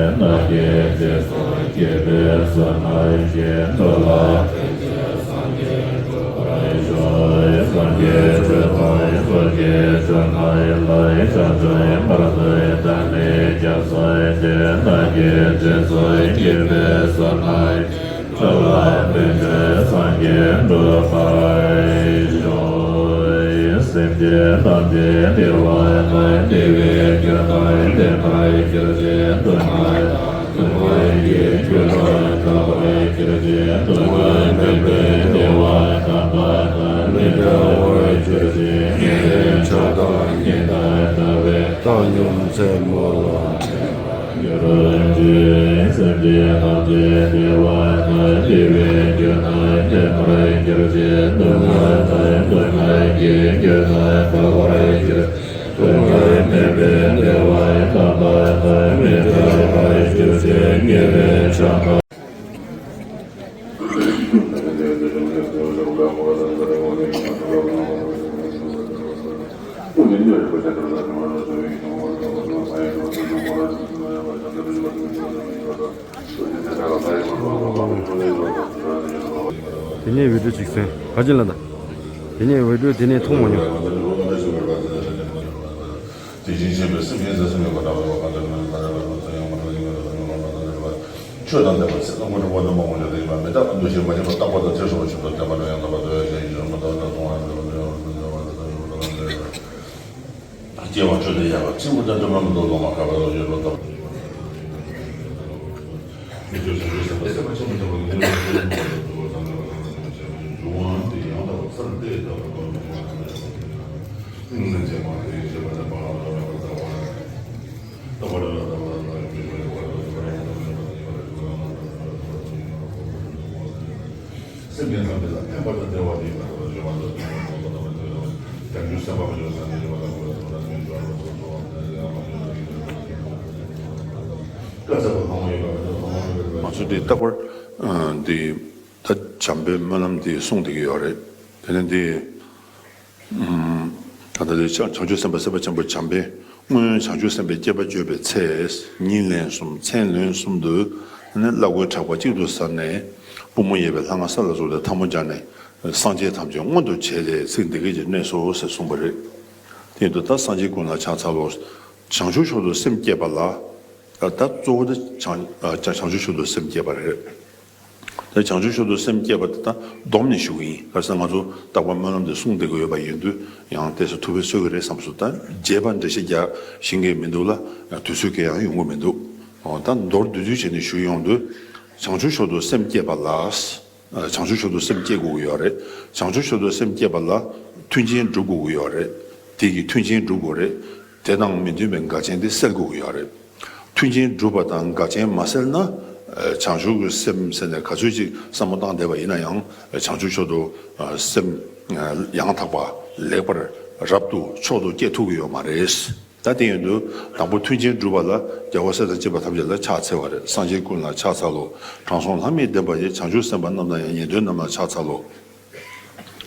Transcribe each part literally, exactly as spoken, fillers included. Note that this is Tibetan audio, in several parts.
ན་གི་རྗེས་སུ་སྐྱེས་པའི་བསོད་ནམས་ཀྱིས་འགྲོ་ལ། སངས་རྒྱས་སྤྱོད་པ་སངས་རྒྱས་སྤྱོད་པ་ལ་བྱང་ཆུབ་མར་ཐོབ་ཏུ་ནི་སྐྱབས་སུ་མཆི། ན་གི་རྗེས་སུ་སྐྱེས་པའི་བསོད་ནམས་ཀྱིས། འགྲོ་བ་ཀུན་གྱི་སངས་རྒྱས་འགྲུབ་པར་ཤོག་སེམས་ཅན་ཐམས་ཅད་བདེ་བ་དང་བདེ་བའི་རྒྱུ་དང་ལྡན་པར་གྱུར་ཅིག་སྡུག་བསྔལ་དང་སྡུག་བསྔལ་གྱི་རྒྱུ་ལས་ཐར་པར་གྱུར་ཅིག་སྡུག་བསྔལ་མེད་པའི་བདེ་བ་དམ་པ་དང་ནི་འབྲལ་བར་གྱུར་ཅིག་ཉེ་བའི་ཆ་དང་ཉི་ཟླ་ལྟ་བུའི་བཏང་སྙོམས་རྩེ་མོ་ལ། གྱུར་ཅིག་སེམས་ཅན་ཐམས་ཅད་བདེ་བ་དང་བདེ་བའི་རྒྱུ་དང་ལྡན་པར་གྱུར་ཅིག་སྡུག་བསྔལ་དང་སྡུག་བསྔལ་གྱི་རྒྱུ་དང་བྲལ་བར་གྱུར་ཅིག་སྡུག་བསྔལ་མེད་པའི་བདེ་བ་དམ་པ་དང་ནི་འབྲལ་བར་གྱུར་ཅིག་ཉེ་བའི་ཆ་དང་། དེ་ནས་འོད་འཕྲོ་གཅིག་གསན་ག་ཅི་ལ་ད། དེ་ནས་འོད་འཕྲོ་དེ་ནས་མཐོང་མ་མྱོང་། དེ་བཞིན་གཤེགས་པའི་སེམས་ཅན་ཟད་གསུམ་ཡོད་པ་འདྲ་བར་གང་དུ་མི་གང་དུ་མི་ཚུལ་ཡང་མ་ལ་ཡིན་པ་དང་ཡང་མ་ལ་དང་ཡང་མ་ཆོས་དང་ལྡན་པ་ཚེ་ལ་མངོན་འགྲོ་བ་དམ་པ་མངོན་གྱུར་ཏོ་ཡིན་པ་མི་རྟག་པ་འདུ་ཤེས་མ་སྐྱེས་པ་རྟག་པ་དང་ཐེར་ཟུག་པ་ཆོས་དང་ལྡན་པ་ལ་ཡང་དག་པར་འདོད་ཅིང་ཡིད་བཞིན་མ་དག་ན་མཐོང་བ་མི་འདོད་མི་འདོད་མ་དག་ན་མཐོང་བ་མི་འདོད་མ་དག་ན་མཐོང་བ་མི་འདོད་པ། སྐྱེ་བ་བཅུ་དེ་ཡང་གཅིག་པུ་དང་དུ་མ་མི་འདུག་ལོ་མ་ཁ་བ་ལོ་ཡོད་ལོ་དང་། སེམས་ཅན་ཐམས་ཅད་ལ་ཕན་པ་དང་བདེ་བ་དེ་ཡིན་པ་དང་བརྗོད་པ་དང་བྱང་ཆུབ་སེམས་དཔའ་མ་བྱུང་སངས་རྒྱས་བྱེ་བ་དང་བསྐལ་པ་ལྷག་མ་ཡོད་པ་མ་གཏོགས་ལྷག་མ་མེད་པའི་ང་ཚོ་འདི་རྟག་པར་འདི་ད་བྱམས་པའི་སྨོན་ལམ་འདི་གསུངས་བསྡད་ཀྱི་ཡོད་རེད། དེ་ནས་འདི། ད་ལྟ་དེ་བྱང་ཆུབ་སེམས་དཔའ་སེམས་དཔའ་ཆེན་པོ་བྱམས་པས་སྔོན་བྱང་ཆུབ་སེམས་དཔའི་བསྐྱེད་པ་བརྗོད་པའི་ཚེ། ཉིན་ལན་གསུམ་མཚན་ལན་གསུམ་དུ་ནི་བླ་གོས་ཕྲག་པ་གཅིག་ཏུ་གཟར་ནས་པུས་མོ་གཡས་པའི་ལྷ་ང་ས་ལ་བཙུགས་ཏེ་ཐལ་མོ་སྦྱར་ནས་སངས་རྒྱས་ཐམས་ཅད་མངོན་དུ་བྱས་ཏེ་ཚིག་འདི་སྐད་ཅེས་གནས་སོ་ཞེས་གསུངས་པ་རེད། དེ་ཡིན་དུས་ད་སངས་རྒྱས་ཀུན་ལ་ཕྱག་འཚལ་ལོ། བྱང་ཆུབ་མཆོག་ཏུ་སེམས་བསྐྱེད་པ་ལ། ད་གཙོ་བོ་དེ་བྱང་བྱང་ཆུབ་མཆོག་ཏུ་སེམས་བསྐྱེད་པ་རེད། དེ་བྱང་ཆུབ་མཆོག་ཏུ་སེམས་བསྐྱེད་པ་དེ་ད་སྡོམ་ནས་ཞུ་གི་ཡིན། ག་རེ་ཟེར་ན་ང་ཚོ་རྟག་པར་སྨོན་ལམ་དེ་གསུང་བསྡད་ཀྱི་ཡོད་པ་ཡིན་དུས་ཡང་ཏོག་ཙམ་ཐུགས་ཕན་གསོས་ཀྱི་རེད་བསམ་སོང་། ད་རྒྱས་པ་འགྲེལ་བཤད་རྒྱག་ཤེས་ཀྱི་མི་འདུག་ལ་དུས་ཚོད་ཀྱང་ཡོང་གི་མི་འདུག་ད་མདོར་བསྡུས་བསྡུས་བྱས་ནས་ཞུ་ཡོང་དུས་བྱང་ཆུབ་མཆོག་ཏུ་སེམས་བསྐྱེད་པ་ལ། བྱང་ཆུབ་མཆོག་ཏུ་སེམས་བསྐྱེད་དགོས་ཀྱི་ཡོད་རེད། བྱང་ཆུབ་མཆོག་ཏུ་སེམས་བསྐྱེད་པ་ལ་མཐུན་རྐྱེན་སྒྲུབ་དགོས་ཀྱི་ཡོད་རེད། དེ་གི་མཐུན་རྐྱེན་སྒྲུབ་དགོས་རེད། དེ་དང་མི་མཐུན་པའི་འགལ་རྐྱེན་དེ་སེལ་དགོས་ཀྱི་ཡོད་རེད། མཐུན་རྐྱེན་སྒྲུབ་པ་དང་འགལ་རྐྱེན་མ་སེལ་ན། བྱང་ཆུབ་ཀྱི་སེམས་ཟེར་ནས་ག་ཚོད་ཅིག་བསམ་བློ་བཏང་བསྡད་པ་ཡིན་ན་ཡང་བྱང་ཆུབ་མཆོག་ཏུ་སེམས་ཡང་དག་པ་ལེགས་པར་རབ་ཏུ་མཆོག་ཏུ་སྐྱེ་ཐུབ་ཀྱི་ཡོད་མ་རེད། ད་དེ་ཡིན་དུས་དང་པོ་མཐུན་རྐྱེན་སྒྲུབ་པ་ལ་རྒྱལ་བ་སྲས་དང་བཅས་པ་ཐམས་ཅད་ལ་ཕྱག་འཚལ་བ་རེད། སངས་རྒྱས་ཀུན་ལ་ཕྱག་འཚལ་ལོ། དྲང་སྲོང་ལྷ་མིའི་བདེན་པ་ཡི། བྱང་ཆུབ་སེམས་དཔའ་རྣམས་དང་ཡང་། ཉན་ཐོས་རྣམས་ལ་ཕྱག་འཚལ་ལོ།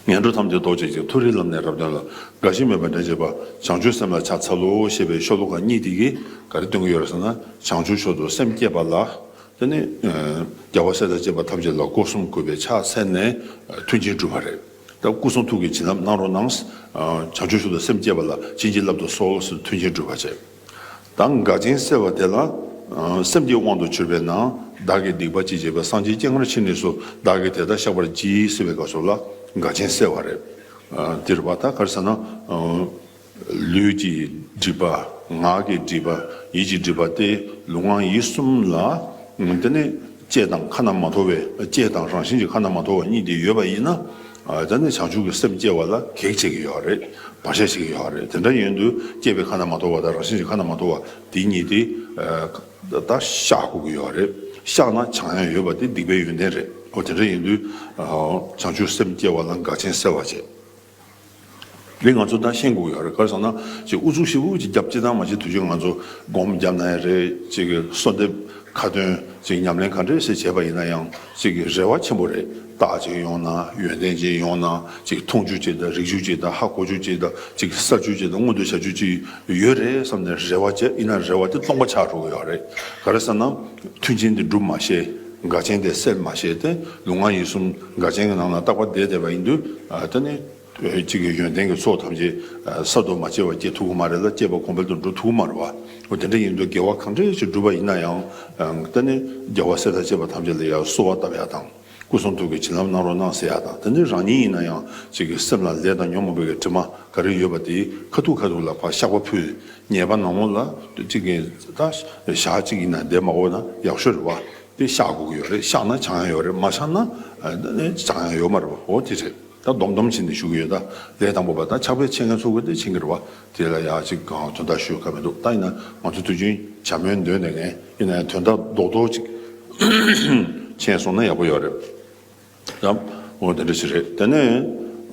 ངན་འགྲོ་ཐམས་ཅད་ཟློག་བྱེད་ཅིང་། མཐོ་རིས་ལམ་ནས་རབ་བཏོན་ལ། རྒ་ཤི་མེད་པར་འདྲེན་བྱེད་པ། བྱང་ཆུབ་སེམས་ལ་ཕྱག་འཚལ་ལོ་ཞེས་པའི་ཤོ་ལོ་ཀ་གཉིས་དེ་གིས་ག་རེ་སྟོན་གྱི་ཡོད་རེད་ཟེར་ན། བྱང་ཆུབ་མཆོག་ཏུ་སེམས་བསྐྱེད་པ་ལ། དེ་ནི་རྒྱལ་བ་སྲས་དང་བཅས་པ་ཐམས་ཅད་ལ་སྒོ་གསུམ་གུས་པས་ཕྱག་འཚལ་ནས་མཐུན་རྐྱེན་སྒྲུབ་པ་རེད། ད་སྐུ་གསུང་ཐུགས་ཀྱི་བྱིན་རླབས་གནང་རོགས་གནང་། བྱང་ཆུབ་མཆོག་ཏུ་སེམས་བསྐྱེད་པ་ལ་བྱིན་གྱིས་བརླབ་ཏུ་གསོལ་ཟེར་མཐུན་རྐྱེན་སྒྲུབ་པ་བྱས། ད་འགལ་རྐྱེན་སེལ་བ་དེ་ལ་སེམས་ཀྱི་དབང་དུ་གྱུར་པས་ན། བདག་གིས་སྡིག་པ་ཅི་བྱས་པའི། སངས་རྒྱས་སྤྱན་སྔར་ཕྱིན་ནས་སུ། བདག་གིས་དེ་དག་བཤགས་པར་བགྱི་ཟེར་བའི་སྐབས་སུ་ལ་འགལ་རྐྱེན་སེལ་བ་རེད། དེ་རེད་པ། ད་ག་རེ་ཟེར་ན། ལུས་ཀྱི་སྒྲིབ་པ། ངག་གི་སྒྲིབ་པ། ཡིད་ཀྱི་སྒྲིབ་པ་སྟེ་ལུས་ངག་ཡིད་གསུམ་ལ། དེ་ནི་བསྐྱེད་དང་ཁ་ན་མ་ཐོ་བའི། བསྐྱེད་དང་རང་བཞིན་གྱིས་ཁ་ན་མ་ཐོ་བ་གཉིས་དེ་ཡོད་པ་ཡིན་ན། དེ་ནི་བྱང་ཆུབ་ཀྱི་སེམས་སྐྱེ་བ་ལ་གེགས་བྱེད་ཀྱི་ཡོད་རེད། བར་ཆད་བྱེད་ཀྱི་ཡོད་རེད། དེ་འདྲ་ཡིན་དུས་བསྐྱེད་པའི་ཁ་ན་མ་ཐོ་བ་དང་རང་བཞིན་གྱིས་ཁ་ན་མ་ཐོ་བ་དེ་གཉིས་དེ་ད་བཤགས་དགོས་ཀྱི་ཡོད་རེད། བཤགས་ན་བྱང་ཡང་ཡོད་པ་དེ་སྡིག་པའི་ཡོན་ཏན་རེད། འོ་དེ་འདྲ་ཡིན་དུས་བྱང་ཆུབ་སེམས་སྐྱེ་བ་ལ་འགལ་རྐྱེན་སེལ་བ་བྱེད། འདི་ང་ཚོ་ད་ཤེས་དགོས་ཡོད་རེད། ག་རེ་ཟེར་ན་ཅིག་ཨུ་ཚུགས་ཞེ་པོ་ཅིག་བརྒྱབ་ཅིག་དང་མ་ཅིག་དུས་རྒྱུན་ང་ཚོ་སྒོམ་བརྒྱབ་ན་ཡང་རེད། ཅིག་གསོལ་འདེབས་ཁ་ཏོན་ཅིག་ཉམས་ལེན་ག་འདྲས་ཟེར་བྱས་པ་ཡིན་ན་ཡང་ཅིག་རེ་བ་ཆེན་པོ་རེད། རྟགས་ཅིག་ཡོང་ན་ཡོན་ཏན་ཅིག་ཡོང་ན་ཅིག་མཐོང་རྒྱུ་ཅིག་དང་རིག་རྒྱུ་ཅིག་དང་ཧ་གོ་རྒྱུ་ཅིག་དང་ཅིག་གསལ་རྒྱུ་ཅིག་དང་མངོན་དུ་བྱ་རྒྱུ་ཅིག་ཡོད་རེད་བསམ་ནས་རེ་བ་བྱས་ཡིན་ན་རེ་བ་དེ་སྟོང་པ་ཆགས་འགྲོ་གི་ཡོད་རེད། ག་རེ་ཟེར་ན་མཐུན་རྐྱེན་དེ་སྒྲུབ་མ་ཤེས། འགལ་རྐྱེན་དེ་སེལ་མ་ཤེས་ཏེ་ལུས་ངག་ཡིད་གསུམ་འགལ་རྐྱེན་གྱི་ནང་ལ་རྟག་པར་བསྡད་བསྡད་པ་ཡིན་དུས་ཨ་ད་ནི། གཅིག་གི་ཡོན་ཏན་གྱི་ཚོགས་ཐམས་ཅད་གསར་དུ་མ་སྐྱེས་པ་སྐྱེ་ཐུབ་ཀྱི་མ་རེད་ལ་སྐྱེས་པ་གོང་འཕེལ་དུ་འགྲོ་ཐུབ་ཀྱི་མ་རེད་བ། འོ་དེ་འདྲ་ཡིན་དུས་དགེ་བ་གང་འདྲ་ཞིག་བསྒྲུབས་པ་ཡིན་ན་ཡང་ད་ནི་རྒྱལ་བ་སྲས་དང་བཅས་པ་ཐམས་ཅད་ལ་ཡང་གསོལ་བ་བཏབ་ཡ་དང་སྐུ་གསུང་ཐུགས་ཀྱི་བྱིན་རླབས་གནང་རོགས་གནང་ཟེར་ཡ་དང་དེ་ནི་རང་ཉིད་ཡིན་ན་ཡང་གཅིག་གི་སེམས་ལ་ལས་དང་ཉོན་མོངས་པའི་གི་དྲི་མ་ག་རེ་ཡོད་པ་དེ་ཁ་ཐུག་ཁ་ཐུག་ལ་ཕར་བཤགས་པ་ཕུལ་ཉེས་པ་ནག་མོ་ལ་གཅིག་གི་ད་ཞག་གཅིག་ཡིན་ན་བསྡད་མ་དགོས་ན་ཡག་ཤོས་རེད་བ། དེ་བཤགས་དགོས་ཀྱི་ཡོད་རེད། བཤགས་ན་བྱང་ཡ་ཡོད་རེད། མ་བཤགས་ན་ཨ་ནི་བྱང་ཡ་ཡོད་མ་རེད་པ། འོ་དེ་རེད། ད་སྡོམ་སྡོམ་བྱས་ནས་ཞུ་གི་ཡོད། ད་ལས་དང་པོ་པ་ད་ཕྱག་དཔེ་མཁྱེན་མཁན་ཚོ་གི་དེ་མཁྱེན་གྱི་རེད་པ། དེ་ལ་ཡ་ཅིག་གང་དོན་དག་ཞུ་ཁ་མི་འདུག་ད་ཡིན་ན་ང་ཚོ་དུས་རྒྱུན་བྱ་མོན་འདོན་ནས་ངས་ཡིན་ན་ཡང་དོན་དག་རྡོག་རྡོག་ཅིག་མཁྱེན་སོང་ན་ཡག་པོ་ཡོད་རེད། ཡ། འོ་དེ་འདྲ་ཞིག་རེད། དེ་ནས་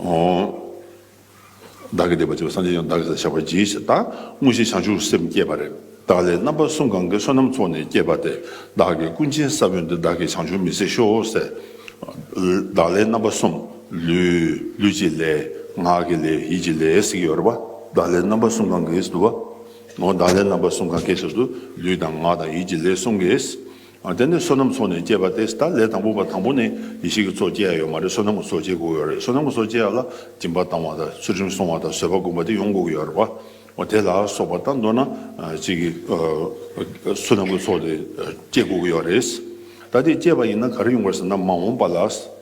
འོ། བདག་གིས་བསྟན་པ་བྱས་པ་སངས་རྒྱས་ཀྱང་བདག་གིས་བཤགས་པར་བགྱི་ཞེས་དང་དངོས་གཞི་བྱང་ཆུབ་སེམས་བསྐྱེད་པ་རེད། བདག་ལས་རྣམ་པ་གསུམ་གང་གིས་བསོད་ནམས་ཚོགས་ནས་བསྐྱེད་པ་སྟེ། བདག་གི་ཀུན་མཁྱེན་ས་བོན་འདི་བདག་གིས་བྱང་ཆུབ་མི་ཟད་ཤོག་ཟེར། བདག་ལས་རྣམ་པ་གསུམ། ལུས་ལུས་ཀྱི་ལས། ངག་གི་ལས། ཡིད་ཀྱི་ལས་ཟེར་གྱི་ཡོད་རེད་པ། བདག་ལས་རྣམ་པ་གསུམ་གང་གིས་ཟེར་འདུག་པ། འོ་བདག་ལས་རྣམ་པ་གསུམ་གང་གིས་ཟེར་དུས་ལུས་དང་ངག་དང་ཡིད་ཀྱི་ལས་གསུམ་གྱིས། ཨ་དེ་ནས་བསོད་ནམས་ཚོགས་ནས་བསྐྱེད་པ་སྟེ། ད་ལས་དང་པོ་པ་དང་པོ་ནས་ཡེ་ཤེས་ཀྱི་ཚོགས་སྐྱེ་ཡ་ཡོད་མ་རེད། བསོད་ནམས་ཀྱི་ཚོགས་སྐྱེ་དགོས་ཡོད་རེད། བསོད་ནམས་ཀྱི་ཚོགས་སྐྱེ་ཡ་ལ་སྦྱིན་པ་བཏང་བ་དང་ཚུལ་ཁྲིམས་སྲུང་བ་དང་བཟོད་པ་སྒོམ་པ་དེ་ཡོང་དགོས་ཀྱི་ཡོད་རེད་པ། འོ་དེ་ལ་སོགས་པ་ད་མདོར་ན་ཨ་ཅིག་གི་ཨ་བསོད་ནམས་ཀྱི་ཚོགས་དེ་ཨ་སྐྱེ་དགོས་ཀྱི་ཡོད་རེད། ད་དེ་སྐྱེས་པ་ཡིན་ན་ག་རེ་ཡོང་གི་རེད་ཟེར་ན། མ་འོངས་པ་ལ་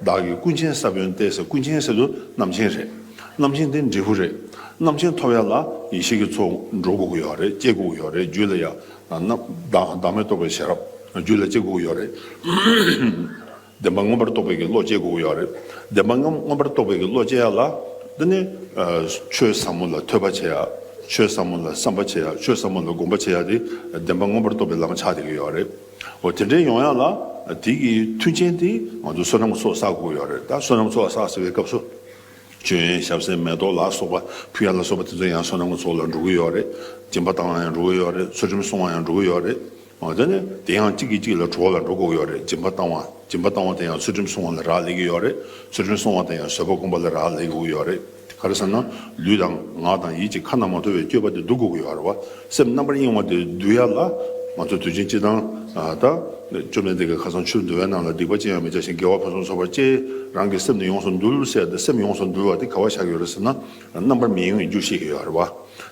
བདག་གི་ཀུན་མཁྱེན་ས་བོན་ཏེ་ཟེར། ཀུན་མཁྱེན་ཟེར་དུས་རྣམ་མཁྱེན་རེད། རྣམ་མཁྱེན་དེ་འབྲས་བུ་རེད། རྣམ་མཁྱེན་ཐོབ་ཡ་ལ་ཡེ་ཤེས་ཀྱི་ཚོགས་འགྲོ་དགོས་ཀྱི་ཡོད་རེད། སྐྱེ་དགོས་ཀྱི་ཡོད་རེད། རྒྱུད་ལ་ཡ། ན་བདག་བདག་མེད་རྟོགས་པའི་ཤེས་རབ་རྒྱུད་ལ་སྐྱེ་དགོས་ཡོད་རེད། བདེན་པ་མངོན་པར་རྟོགས་པའི་གི་བློ་སྐྱེ་དགོས་ཡོད་རེད། བདེན་པ་མངོན་མངོན་པར་རྟོགས་པའི་གི་བློ་སྐྱེ་ཡ་ལ། འདི་ནི་ཨ་ཆོས་ཟབ་མོ་ལ་ཐོས་པ་བྱེད་ཡ། ཆོས་ཟབ་མོ་ལ་བསམ་པ་བྱེད་ཡ། ཆོས་ཟབ་མོ་ལ་སྒོམ་པ་བྱེད་ཡ་དེ་བདེན་པ་མངོན་པར་རྟོགས་པའི་ལམ་ཆགས་བསྡད་ཀྱི་ཡོད་རེད། འོ་དེ་འདྲའི་ཡོང་ཡ་ལ་དེ་གི་མཐུན་རྐྱེན་དེ་ང་ཚོ་བསོད་ནམས་ཀྱི་ཚོགས་བསགས་དགོས་ཡོད་རེད། ད་བསོད་ནམས་ཚོགས་བསགས་ཟེར་བའི་སྐབས་སུ། མཆོད་ཡོན་ཞབས་བསིལ་མེ་ཏོག་ལ་སོགས་པ་ཕུལ་ཡ་ལ་སོགས་པ་དེ་ཚོ་ཡང་བསོད་ནམས་ཀྱི་ཚོགས་ལ་འགྲོ་གི་ཡོད་རེད། སྦྱིན་པ་བཏང་བ་ཡང་འགྲོ་གི་ཡོད་རེད། ཚུལ་ཁྲིམས་སྲུང་བ་ཡང་འགྲོ་གི་ཡོད་རེད། འོ་དེ་ནི་དེ་ཡང་གཅིག་གིས་གཅིག་ལ་གྲོགས་ལ་འགྲོ་དགོས་ཀྱི་ཡོད་རེད། སྦྱིན་པ་བཏང་བ་སྦྱིན་པ་བཏང་བ་དེ་ཡང་ཚུལ་ཁྲིམས་སྲུང་བ་ལ་རག་ལས་ཀྱི་ཡོད་རེད། ཚུལ་ཁྲིམས་སྲུང་བ་དེ་ཡང་བཟོད་པ་སྒོམ་པ་ལ་རག་ལས་ཀྱི་ཡོད་རེད། ག་རེ་ཟེར་ན་ལུས་དང་ངག་དང་ཡིད་ཀྱི་ཁ་ན་མ་ཐོ་བའི་སྤྱོད་པ་དེ་བསྡུ་དགོས་ཀྱི་ཡོད་རེད་བ། སེམས་རྣམ་པར་གཡེང་བ་དེ་བསྡུ་ཡ་ལ་ང་ཚོ་དུས་རྒྱུན་སྤྱིར་བཏང་ད་བཅོམ་ལྡན་འདས་ཀྱིས་ཁ་སང་ཆོས་འདུལ་བའི་ནང་ལ་སྡིག་པ་ཅི་ཡང་མི་བྱ་ཞིང་དགེ་བ་ཕུན་སུམ་ཚོགས་པར་སྤྱད། རང་གི་སེམས་ནི་ཡོངས་སུ་འདུལ་ཟེར་ཏེ་སེམས་ཡོངས་སུ་འདུལ་བ་དེ་ག་པར་བཞག་ཡོད་རེད་ཟེར་ན་རྣམ་པར་མི་གཡེང་བའི་རྒྱུ་བཤད་ཀྱི་ཡོད་རེད་བ།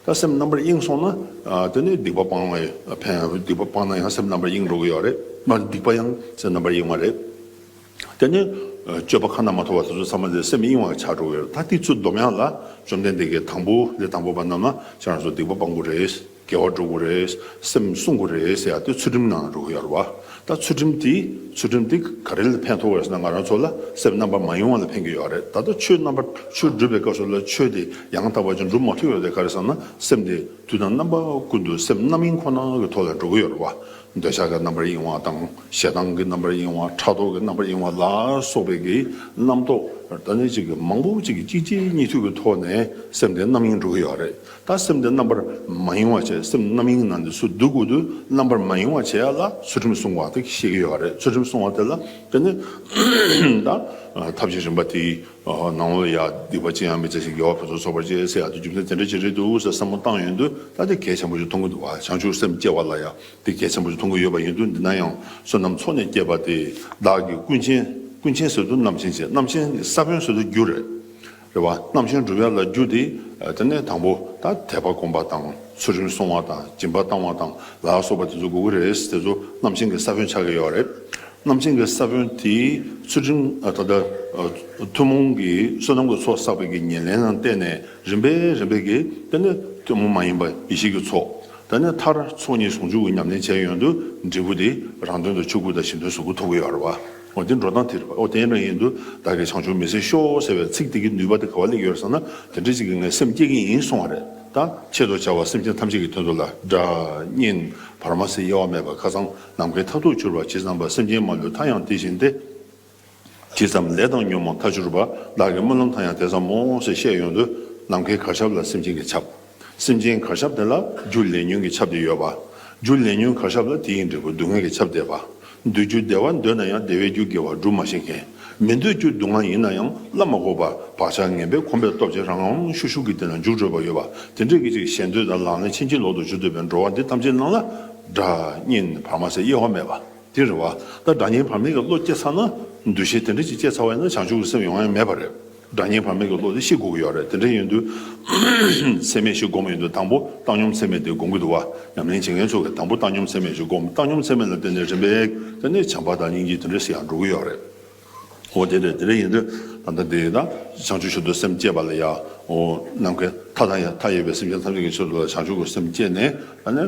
ད་སེམས་རྣམ་པར་གཡེང་སོང་ན་ཨ་དེ་ནི་སྡིག་པ་སྤང་བའི་ཕན་སྡིག་པ་སྤངས་ན་ཡང་སེམས་རྣམ་པར་གཡེང་འགྲོ་གི་ཡོད་རེད། མ་སྡིག་པ་ཡང་སེམས་རྣམ་པར་གཡེང་བ་རེད། དེ་ནི་ཨ་སྤྱོད་པ་ཁ་ན་མ་ཐོ་བ་དེ་ཚོ་ཚང་མ་དེ་སེམས་གཡེང་བ་ཆགས་འགྲོ་གི་ཡོད་རེད། ད་དེ་ཚོ་སྡོམ་ཡག་ལ་བཅོམ་ལྡན་འདས་ཀྱིས་དང་པོ་ལས་དང་པོ་པ་རྣམས་ལ་ཁྱེད་རང་ཚོ་སྡིག་པ་སྤང་དགོས་རེད། དགེ་བ་སྒྲུབ་དགོས་རེད། སེམས་བསྲུང་དགོས་རེད་ཟེར་ཡག་དེ་ཚུལ་ཁྲིམས་ནང་འགྲོ་གི་ཡོད་རེད་བ། ད་ཚུལ་ཁྲིམས་དེ་ཚུལ་ཁྲིམས་དེ་ག་རེ་ལ་ཕན་ཐོགས་རེད་ཟེར་ན་ང་རང་ཚོ་ལ་སེམས་རྣམ་པར་མ་གཡེང་བ་ལ་ཕན་གྱི་ཡོད་རེད། ད་ལྟ་ཆོས་རྣམ་པར་ཆོས་སྒྲུབ་པའི་སྐབས་སུ་ལ་ཆོས་དེ་ཡང་དག་པ་ཅིག་སྒྲུབ་མ་ཐུབ་ཡོད་དེ་ག་རེ་ཟེར་ན་སེམས་དེ་དུས་དང་རྣམ་པ་ཀུན་ཏུ་སེམས་རྣམ་གཡེང་ཁོ་ན་གི་ཐོག་ལ་འགྲོ་གི་ཡོད་རེད་བ། འདོད་ཆགས་ཀྱི་རྣམ་པར་གཡེང་བ་དང་ཞེ་སྡང་གི་རྣམ་པར་གཡེང་བ་ཕྲག་དོག་གི་རྣམ་པར་གཡེང་བ་ལ་སོགས་པའི་གི་རྣམ་རྟོག་ད་ནི་ཅིག་གི་མང་པོ་ཅིག་གི་གཅིག་རྗེས་གཉིས་མཐུད་ཀྱི་ཐོག་ནས་སེམས་དེ་རྣམ་གཡེང་འགྲོ་གི་ཡོད་རེད། ད་སེམས་དེ་རྣམ་པར་མ་གཡེང་བ་བྱས་སེམས་རྣམ་གཡེང་ནང་དུ་སུ་འདུག་དགོས་དུས་རྣམ་པར་མ་གཡེང་བ་བྱེད་ཡ་ལ་ཚུལ་ཁྲིམས་སྲུང་བ་དེ་ཤེས་ཀྱི་ཡོད་རེད། ཚུལ་ཁྲིམས་སྲུང་བ་དེ་ལ་དེ་ནི་ད་ཐབས་ཤེས་རིམ་པ་དེ་ནང་ལ་ཡ་སྡིག་པ་ཅི་ཡང་མི་བྱ་ཞིང་དགེ་བ་ཕུན་སུམ་ཚོགས་པར་སྤྱད་ཟེར་ཡ་དེ་རྒྱུ་མཚན་དེ་འདྲ་ཅིག་རེད་འདུག་ཟེར་བསམ་བློ་བཏང་ཡོང་དུས་ད་དེ་གལ་ཆེན་པོ་ཞིག་མཐོང་གི་འདུག་བ། བྱང་ཆུབ་སེམས་སྐྱེ་བ་ལ་ཡ་དེ་གལ་ཆེན་པོ་ཞིག་མཐོང་གི་ཡོད་པ་ཡིན་དུས་འདི་ན་ཡང་བསོད་ནམས་ཚོགས་ནས་བསྐྱེད་པ་དེ་བདག་གི་ཀུན་མཁྱེན་ཀུན་མཁྱེན་ཟེར་དུས་རྣམ་མཁྱེན་བྱས་རྣམ་མཁྱེན་གྱི་ས་བོན་ཟེར་དུས་རྒྱུ་རེད། རེད་བ། རྣམ་མཁྱེན་སྒྲུབ་ཡ་ལ་རྒྱུ་དེ་དེ་ནས་དང་པོ་ད་དད་པ་སྒོམ་པ་དང་ཚུལ་ཁྲིམས་སྲུང་བ་དང་སྦྱིན་པ་བཏང་བ་དང་ལ་སོགས་པ་དེ་ཚོ་དགོས་ཀྱི་རེད། དེ་ཚོ་རྣམ་མཁྱེན་གྱི་ས་བོན་ཆགས་ཀྱི་ཡོད་རེད། རྣམ་མཁྱེན་གྱི་ས་བོན་དེ་ཚུལ་ཁྲིམས་ད་ལྟ་ཐུན་མོང་གི་བསོད་ནམས་ཀྱི་ཚོགས་བསགས་པའི་གི་ཉེར་ལེན་ལ་བརྟེན་ནས་རིམ་པས་རིམ་པས་ཀྱི་དེ་ནས་ཐུན་མོང་མ་ཡིན་པ་ཡེ་ཤེས་ཀྱི་ཚོགས། ད་ནི་མཐར་ཚོགས་གཉིས་ཟུང་འཇུག་གི་ཉམས་ལེན་བྱས་ཡོང་དུས་འབྲས་བུ་དེ་རང་དོན་དུ་ཆོས་སྐུ་དང་གཞན་དོན་གཟུགས་སྐུ་ཐོབ་ཀྱི་ཡོད་རེད་བ། འོ་དེ་འགྲོ་སྟངས་དེ་རེད་བ། འོ་དེ་འདྲ་ཡིན་དུས་བདག་གིས་བྱང་ཆུབ་མི་ཟད་ཤོག་ཟེར་བའི་ཚིག་དེ་གི་ནུས་པ་དེ་ག་པར་སླེབས་ཡོད་རེད་ཟེར་ན་དེ་འདྲ་ཅིག་གིས་ངས་སེམས་བསྐྱེད་ཀྱི་ཡིན་གསུང་བ་རེད། ད་ཆེད་དུ་བྱ་བ་སེམས་ཅན་ཐམས་ཅད་ཀྱི་དོན་དུ་ལ་སྒྲ་སྙན་བར་མ་ཟེར་དབྱེ་བ་མེད་པར་ཁ་སང་ནམ་མཁའི་མཐར་ཐུག་གྱུར་པ་ཇི་ཙམ་པ་སེམས་ཅན་མ་ལུས་མཐའ་ཡང་དེ་བཞིན་ཏེ། ཇི་ཙམ་ལས་དང་ཉོན་མོངས་མཐར་གྱུར་པ། བདག་གི་སྨོན་ལམ་མཐའ་ཡང་དེ་ཙམ་མོ་ཞེས་བཤད་ཡོང་དུས། ནམ་མཁའི་གར་ཁྱབ་ལ་སེམས་ཅན་གྱི་ཁྱབ། སེམས་ཅན་གར་ཁྱབ་དེ་ལ་རྒྱུ་ལས་ཉོན་གྱི་ཁྱབ་དེ་ཡོད་པ། རྒྱུ་ལས་ཉོན་གར་ཁྱབ་ལ་དེ་ཡི་འབྲས་བུ་སྡུག་བསྔལ་གྱི་ཁྱབ་དེ་པ། འདོད་རྒྱུ་བདེ་བ་འདོད་ན་ཡང་བདེ་བའི་རྒྱུ་དགེ་བ་སྒྲུབ་མ་ཤེས་མཁན། མི་འདོད་རྒྱུ་སྡུག་བསྔལ་ཡིན་ན་ཡང་བསླབ་མ་དགོས་པར་བག་ཆགས་ངན་པས་གོམས་པའི་སྟོབས་ཀྱིས་རང་རང་ཤུགས་ཤུགས་ཀྱིས་དེ་ལ་འཇུག་འགྲོ་བ་ཡོད་པ། དེ་འདྲའི་གི་ཅིག་ཞེ་འདོད་དང་ལག་ལེན་ཕྱིན་ཅི་ལོག་ཏུ་འཇུག་འདོད་པའི་འགྲོ་བ་འདི་ཐམས་ཅད་ནང་ལ་དགྲ་གཉེན་བར་མ་ཟེར་དབྱེ་བ་མེད་པ། དེ་རེད་བ། ད་དགྲ་གཉེན་བར་མའི་གི་བློ་སྐྱེ་ཚར་ན། འདུ་ཤེས་དེ་འདྲ་ཅིག་སྐྱེ་ཚར་བ་ཡིན་ན་བྱང་ཆུབ་ཀྱི་སེམས་ཡོང་ཡ་མེད་པ་རེད། དགྲ་གཉེན་བར་མའི་གི་བློ་དེ་ཤེས་དགོས་ཀྱི་ཡོད་རེད། དེ་འདྲ་ཡིན་དུས་ཚད་མེད་བཞི་སྒོམ་ཡིན་དུས་དང་པོ་བཏང་སྙོམས་ཚད་མེད་དེ་སྒོམ་གྱི་འདུག་བ། ཉམས་ལེན་བྱེད་མཁན་ཚོ་གིས་དང་པོ་བཏང་སྙོམས་ཚད་མེད་བཞི་སྒོམ། བཏང་སྙོམས་ཚད་མེད་ལ་བརྟེན་ནས་རིམ་པས་དེ་ནས་བྱམས་པ་དང་སྙིང་རྗེ་དེ་འདྲ་ཞིག་ཡང་འགྲོ་གི་ཡོད་རེད། འོ་དེ་རེད། དེ་འདྲ་ཡིན་དུས་ད་ལྟ་དེ་ད་བྱང་ཆུབ་མཆོག་ཏུ་སེམས་བསྐྱེད་པ་ལ་ཡ། འོ་ནམ་མཁའི་མཐའ་དང་ཡང་མཐའ་ཡས་པའི་སེམས་ཅན་ཐམས་ཅད་ཀྱི་ཕྱིར་དུ་ལ་བྱང་ཆུབ་ཀྱི་སེམས་བསྐྱེད་ནས་ཨ་ནི་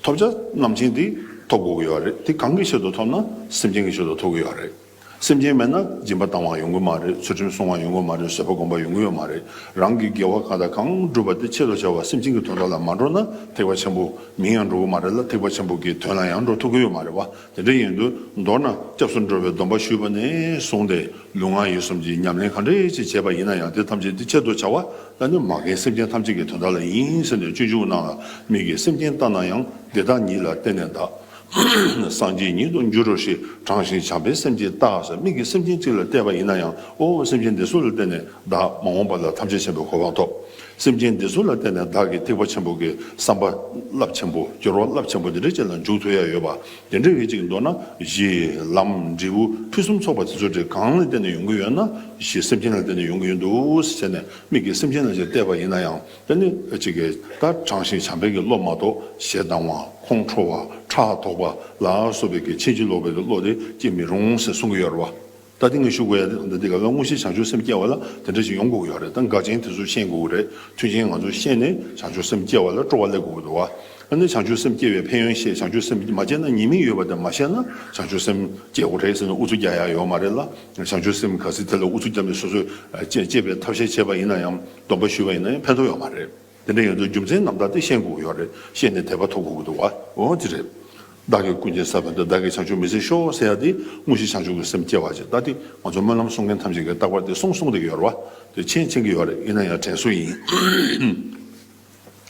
ཐོབ་བྱ་རྣམ་མཁྱེན་དེ་ཐོབ་དགོས་ཀྱི་ཡོད་རེད། དེ་གང་གི་ཆེད་དུ་ཐོབ་ན་སེམས་ཅན་གྱི་ཆེད་དུ་ཐོབ་ཀྱི་ཡོད་རེད། སེམས་ཅན་མེད་ན་སྦྱིན་པ་བཏང་བ་ཡོང་གི་མ་རེད། ཚུལ་ཁྲིམས་སྲུང་བ་ཡོང་གི་མ་རེད། བཟོད་པ་སྒོམ་པ་ཡོང་གི་ཡོད་མ་རེད། རང་གི་དགེ་བ་གང་དང་གང་བསྒྲུབས་པ་དེ་ཆེད་དུ་བྱ་བ་སེམས་ཅན་གྱི་དོན་དག་ལ་མ་འགྲོ་ན་ཐེག་པ་ཆེན་པོ་མིང་ཡང་འགྲོ་གི་མ་རེད་ལ། ཐེག་པ་ཆེན་པོ་གི་དོན་ལ་ཡང་འགྲོ་ཐུབ་ཀྱི་ཡོད་མ་རེད་བ། དེ་འདྲ་ཡིན་དུས་མདོར་ན་སྐྱབས་སུ་འགྲོ་བའི་སྡོམ་པ་ཞུས་པ་ནས་བཟུང་སྟེ་ལུས་ངག་ཡིད་གསུམ་གྱི་ཉམས་ལེན་ག་འདྲ་ཅིག་བྱས་པ་ཡིན་ན་ཡང་དེ་ཐམས་ཅད་དེ་ཆེད་དུ་བྱ་བ་ད་ནི་མ་རྒན་སེམས་ཅན་ཐམས་ཅད་ཀྱི་དོན་དག་ལ་ཡིན་ཟེར་ནས་སྤྱོད་འཇུག་ནང་ལ་མིག་གིས་སེམས་ཅན་ལྟ་ན་ཡང་འདི་དག་ཉིད་ལ་བརྟེན་ནས་བདག་སངས་རྒྱས་ཉིད་དུ་འགྱུར་རོ་ཞེས་དྲང་ཞིང་བྱམས་པའི་སེམས་ཀྱིས་བལྟ་ཟེར། མིག་གིས་སེམས་ཅན་གཅིག་ལ་བལྟས་པ་ཡིན་ན་ཡང་ཨོ་སེམས་ཅན་འདི་ཚོ་ལ་བརྟེན་ནས་བདག་མ་འོངས་པ་ལ་ཐམས་ཅད་མཁྱེན་པའི་གོ་འཕང་ཐོབ། སེམས་ཅན་འདི་ཚོ་ལ་བརྟེན་ནས་བདག་གིས་ཐེག་པ་ཆེན་པོ་གི་བསམ་པ་རླབས་ཆེན་པོ་སྦྱོར་བ་རླབས་ཆེན་པོ་འདི་འདྲ་ཅིག་ལ་འཇུག་ཐུབ་ཡ་ཡོད་པ། དེ་འདྲ་གི་ཅིག་མདོར་ན་གཞི་ལམ་འབྲས་བུ་ཕུན་སུམ་ཚོགས་པ་དེ་ཚོ་དེ་གང་ལ་བརྟེན་ནས་ཡོང་གི་ཡོད་ན་གཞི་སེམས་ཅན་ལ་བརྟེན་ནས་ཡོང་གི་ཡོད་འདུག་ཟེར་ནས་མིག་གིས་སེམས་ཅན་ལ་ཅིག་བལྟས་པ་ཡིན་ན་ཡང་དེ་ནི་ཅིག་གི་ད་དྲང་ཞིང་བྱམས་པའི་གི་བློ་མ་གཏོགས་ཞེ་སྡང་བ་ཁོང་ཁྲོ་བ་ཕྲག་དོག་པ་ལ་སོགས་པའི་གི་ཕྱིན་ཅི་ལོག་པའི་གི་བློ་དེ་སྐྱེ་མི་རུང་ཟེར་གསུང་གི་ཡོད་རེད་བ། ད་ལྟ་ངས་ཞུ་དགོས་ཡ་དེ་འདི་ག་ལ་དངོས་གཞི་བྱང་ཆུབ་སེམས་སྐྱེ་བ་ལ་དེ་འདྲ་ཞིག་ཡོང་དགོས་ཀྱི་ཡོད་རེད། ད་འགལ་རྐྱེན་དེ་ཚོ་ཤེས་དགོས་ཀྱི་རེད། མཐུན་རྐྱེན་ང་ཚོ་ཤེས་ནས་བྱང་ཆུབ་སེམས་སྐྱེ་བ་ལ་སྤྲོ་བ་སླེབས་དགོས་ཀྱི་འདུག་བ། ཨ་ནི་བྱང་ཆུབ་སེམས་སྐྱེ་བའི་ཕན་ཡོན་ཤེས། བྱང་ཆུབ་སེམས་མ་སྐྱེ་ན་ཉེས་དམིགས་ཡོད་པ་དེ་མ་ཤེས་ན་བྱང་ཆུབ་སེམས་སྐྱེ་དགོས་རེད་ཟེར་ནས་ཨུ་ཚུགས་རྒྱག་ཡ་ཡོད་མ་རེད་ལ། བྱང་ཆུབ་སེམས་ག་ཚོད་དེ་ལ་ཨུ་ཚུགས་རྒྱབ་ནས་སོ་སོས་སྐྱེ་སྐྱེ་བའི་ཐབས་ཤེས་བྱས་པ་ཡིན་ན་ཡང་སྡོམ་པ་ཞུས་པ་ཡིན་ན་ཡང་ཕན་ཐོགས་ཡོད་མ་རེད། དེ་འདྲ་ཡིན་དུས་རྒྱུ་མཚན་རྣམ་དག་དེ་ཤེས་དགོས་ཀྱི་ཡོད་རེད། ཤེས་ནས་དད་པ་ཐོབ་དགོས་ཀྱི་འདུག་བ། འོ་དེ་རེད། བདག་གིས་ཀུན་མཁྱེན་ས་བོན་དུ། བདག་གིས་བྱང་ཆུབ་མི་བཟད་ཤོག་ཟེར་ཡ་དེ་དངོས་གཞི་བྱང་ཆུབ་ཀྱི་སེམས་སྐྱེ་བ་ཅིག་ད་དེ་ང་ཚོ་སྨོན་ལམ་གསུང་མཁན་ཐམས་ཅད་ཀྱིས་རྟག་པར་དེ་གསུང་གསུང་བསྡད་ཀྱི་ཡོད་རེད་བ། དེ་མཁྱེན་མཁྱེན་གྱི་ཡོད་རེད། ཡིན་ན་ཡང་དྲན་གསོ་ཡིན།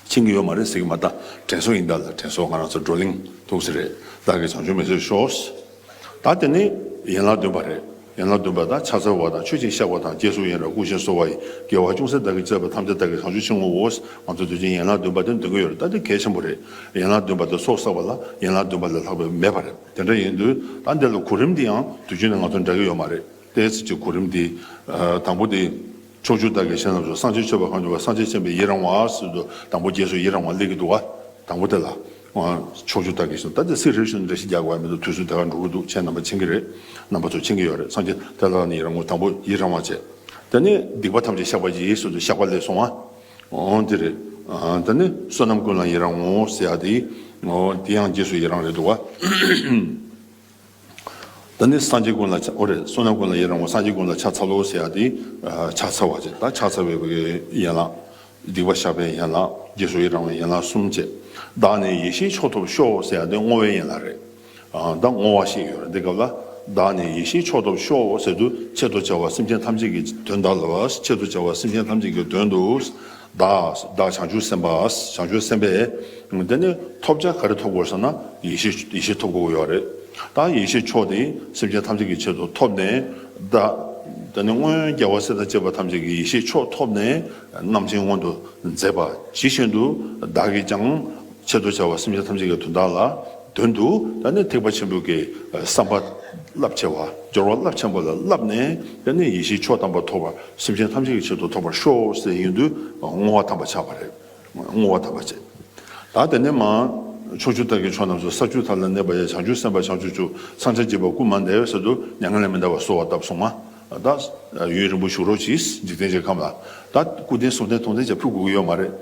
མཁྱེན་གྱི་ཡོད་མ་རེད་ཟེར་གྱི་མ་ད་དྲན་གསོ་ཡིན། ད་ལ་དྲན་གསོ་ང་རང་ཚོ་བགྲོ་གླེང་ཐུག་ས་རེད། བདག་གིས་བྱང་ཆུབ་མི་བཟད་ཤོག་ད་དེ་ནི་ཡན་ལག་བདུན་པ་རེད། ཡན་ལག་བདུན་པ་དང་ཕྱག་འཚལ་བ་དང་མཆོད་ཅིང་བཤགས་པ་དང་རྗེས་སུ་ཡི་རང་བསྐུལ་ཞིང་གསོལ་བ་ཡི། དགེ་བ་ཅུང་ཟད་བདག་གིས་བསྩལ་པ་ཐམས་ཅད་བདག་གིར་བྱང་ཆུབ་ཕྱིར་བསྔོའོ། ང་ཚོ་དུས་རྒྱུན་ཡན་ལག་བདུན་པ་དེ་འདོན་གྱི་ཡོད་རེད། ད་དེ་གལ་ཆེན་པོ་རེད། ཡན་ལག་བདུན་པ་དེ་ཚོགས་བསགས་པ་ལ་ཡན་ལག་བདུན་པ་ལས་ལྷག་པ་མེད་པ་རེད། དེ་འདྲ་ཡིན་དུས་ད་འདི་ལ་གོ་རིམ་འདི་ཡང་དུས་རྒྱུན་ནས་ང་ཚོ་འདྲ་གི་ཡོད་མ་རེད། ཏོག་ཙམ་གྱི་གོ་རིམ་འདི། དང་པོ་དེ། ཕྱོགས་བཅུ་དག་གི་གཞན་རྣམས་སུ། སངས་རྒྱས་མཆོད་པ་གང་བྱུང་བ། སངས་རྒྱས་མཁྱེན་པས་ཡི་རང་བ་ཟེར་དུས་དང་པོ་རྗེས་སུ་ཡི་རང་བ་སླེབས་ཀྱི་འདུག་བ། དང་པོ་དེ་ལ། ཕྱོགས་བཅུ་དག་གི་གཞན། ད་དེ་ཚིག་རེ་ཞུ་ན་འགྲེལ་བཤད་རྒྱག་དགོས་ཡ་མི་འདུག་དུས་ཚོད་དེ་ག་འགྲོ་གི་འདུག་ཁྱེད་རྣམ་པ་མཁྱེན་གྱི་རེད། རྣམ་པ་ཚོ་མཁྱེན་གྱི་ཡོད་རེད། སངས་རྒྱས་དེ་ལ་ནི་ཡི་རང་ངོ་། དང་པོ་ཡི་རང་བ་བྱས། དེ་ནས་སྡིག་པ་ཐམས་ཅད་བཤགས་པར་བགྱི་ཟེར་དུས་བཤགས་པ་སླེབས་སོང་བ། འོ་དེ་རེད། དེ་ནས་བསོད་ནམས་ཀུན་ལ་ཡི་རང་ངོ་ཟེར་ཡ་དེ། འོ་དེ་ཡང་རྗེས་སུ་ཡི་རང་རེད་འདུག་བ། ད་ནི་སངས་རྒྱས་ཀུན་ལ་ཕྱག་འོ་རེད། བསོད་ནམས་ཀུན་ལ་ཡི་རང་ངོ་། སངས་རྒྱས་ཀུན་ལ་ཕྱག་འཚལ་ལོ་ཟེར་ཡ་དེ། ཕྱག་འཚལ་བ་ཅེས། ད་ཕྱག་འཚལ་བའི་ཡན་ལག་སྡིག་པ་བཤགས་པའི་ཡན་ལག་རྗེས་སུ་ཡི་རང་བའི་ཡན་ལག་གསུམ་བཅས། བདག་ནི་ཡེ་ཤེས་མཆོག་ཐོབ་ཤོག་ཟེར་ཡ་དེ་བསྔོ་བའི་ཡན་ལག་རེད། ད་བསྔོ་བ་ཞིག་ཡོད་རེད། འདི་སྐབས་ལ། བདག་ནི་ཡེ་ཤེས་མཆོག་ཐོབ་ཤོག་ཟེར་དུས་ཆེད་དུ་བྱ་བ་སེམས་ཅན་ཐམས་ཅད་ཀྱི་དོན་དག་ལ། ཆེད་དུ་བྱ་བ་སེམས་ཅན་ཐམས་ཅད་ཀྱི་དོན་དུ། བདག་བདག་བྱང་ཆུབ་སེམས་དཔའ། བྱང་ཆུབ་སེམས་དཔས། དེ་ནི་ཐོབ་བྱ་ག་རེ་ཐོབ་དགོས་ཟེར་ན་ཡེ་ཤེས་ཡེ་ཤེས་ཐོབ་དགོས་ཡོད་རེད། ད་ཡེ་ཤེས་མཆོག་དེ་སེམས་ཅན་ཐམས་ཅད་ཀྱི་ཆེད་དུ་ཐོབ་ནས། བདག་དེ་ནི་སྔོན་རྒྱལ་བ་སྲས་དང་བཅས་པ་ཐམས་ཅད་ཀྱི་ཡེ་ཤེས་མཆོག་ཐོབ་ནས་རྣམ་མཁྱེན་མངོན་དུ་མཛད་པ་ཇི་བཞིན་དུ་བདག་གིས་ཀྱང་ཆེད་དུ་བྱ་བ་སེམས་ཅན་ཐམས་ཅད་ཀྱི་དོན་དག་ལ་དོན་དུ་ད་ནི་ཐེག་པ་ཆེན་པོའི་གི་བསམ་པ་རླབས་ཆེ་བ། སྦྱོར་བ་རླབས་ཆེན་པོ་ལ་བསླབས་ནས་དེ་ནི་ཡེ་ཤེས་མཆོག་དམ་པ་ཐོབ་པར་སེམས་ཅན་ཐམས་ཅད་ཀྱི་ཆེད་དུ་ཐོབ་པར་ཤོག་ཟེར་ཡིན་དུས་བསྔོ་བ་དམ་པ་བྱ་བ་རེད། བསྔོ་བ་དམ་པ་བྱེད། ད་དེ་ནས་མ། ཕྱོགས་བཅུ་དག་གི་ཕྱོགས་རྣམས་སུ། ས་བཅུ་ཐབས་ལ་གནས་པ་ཡི། བྱང་ཆུབ་སེམས་དཔའ་བྱང་ཆུབ་སྤྱོད། སངས་རྒྱས་བྱེ་བ་སྐུ་མ་འདས་ཟེར་དུས་མྱ་ངན་ལས་མི་འདའ་བར་གསོལ་བ་བཏབ་སོང་ང་། ད་ཡུན་རིང་པོ་བཞུགས་རོགས་གྱིས། འཇིག་རྟེན་གྱི་ཁམས་ལ། ད་སྐུ་རྟེན་གསུང་རྟེན་མཐོང་རྟེན་ཅིག་ཕུལ་དགོས་ཀྱི་ཡོད་མ་རེད།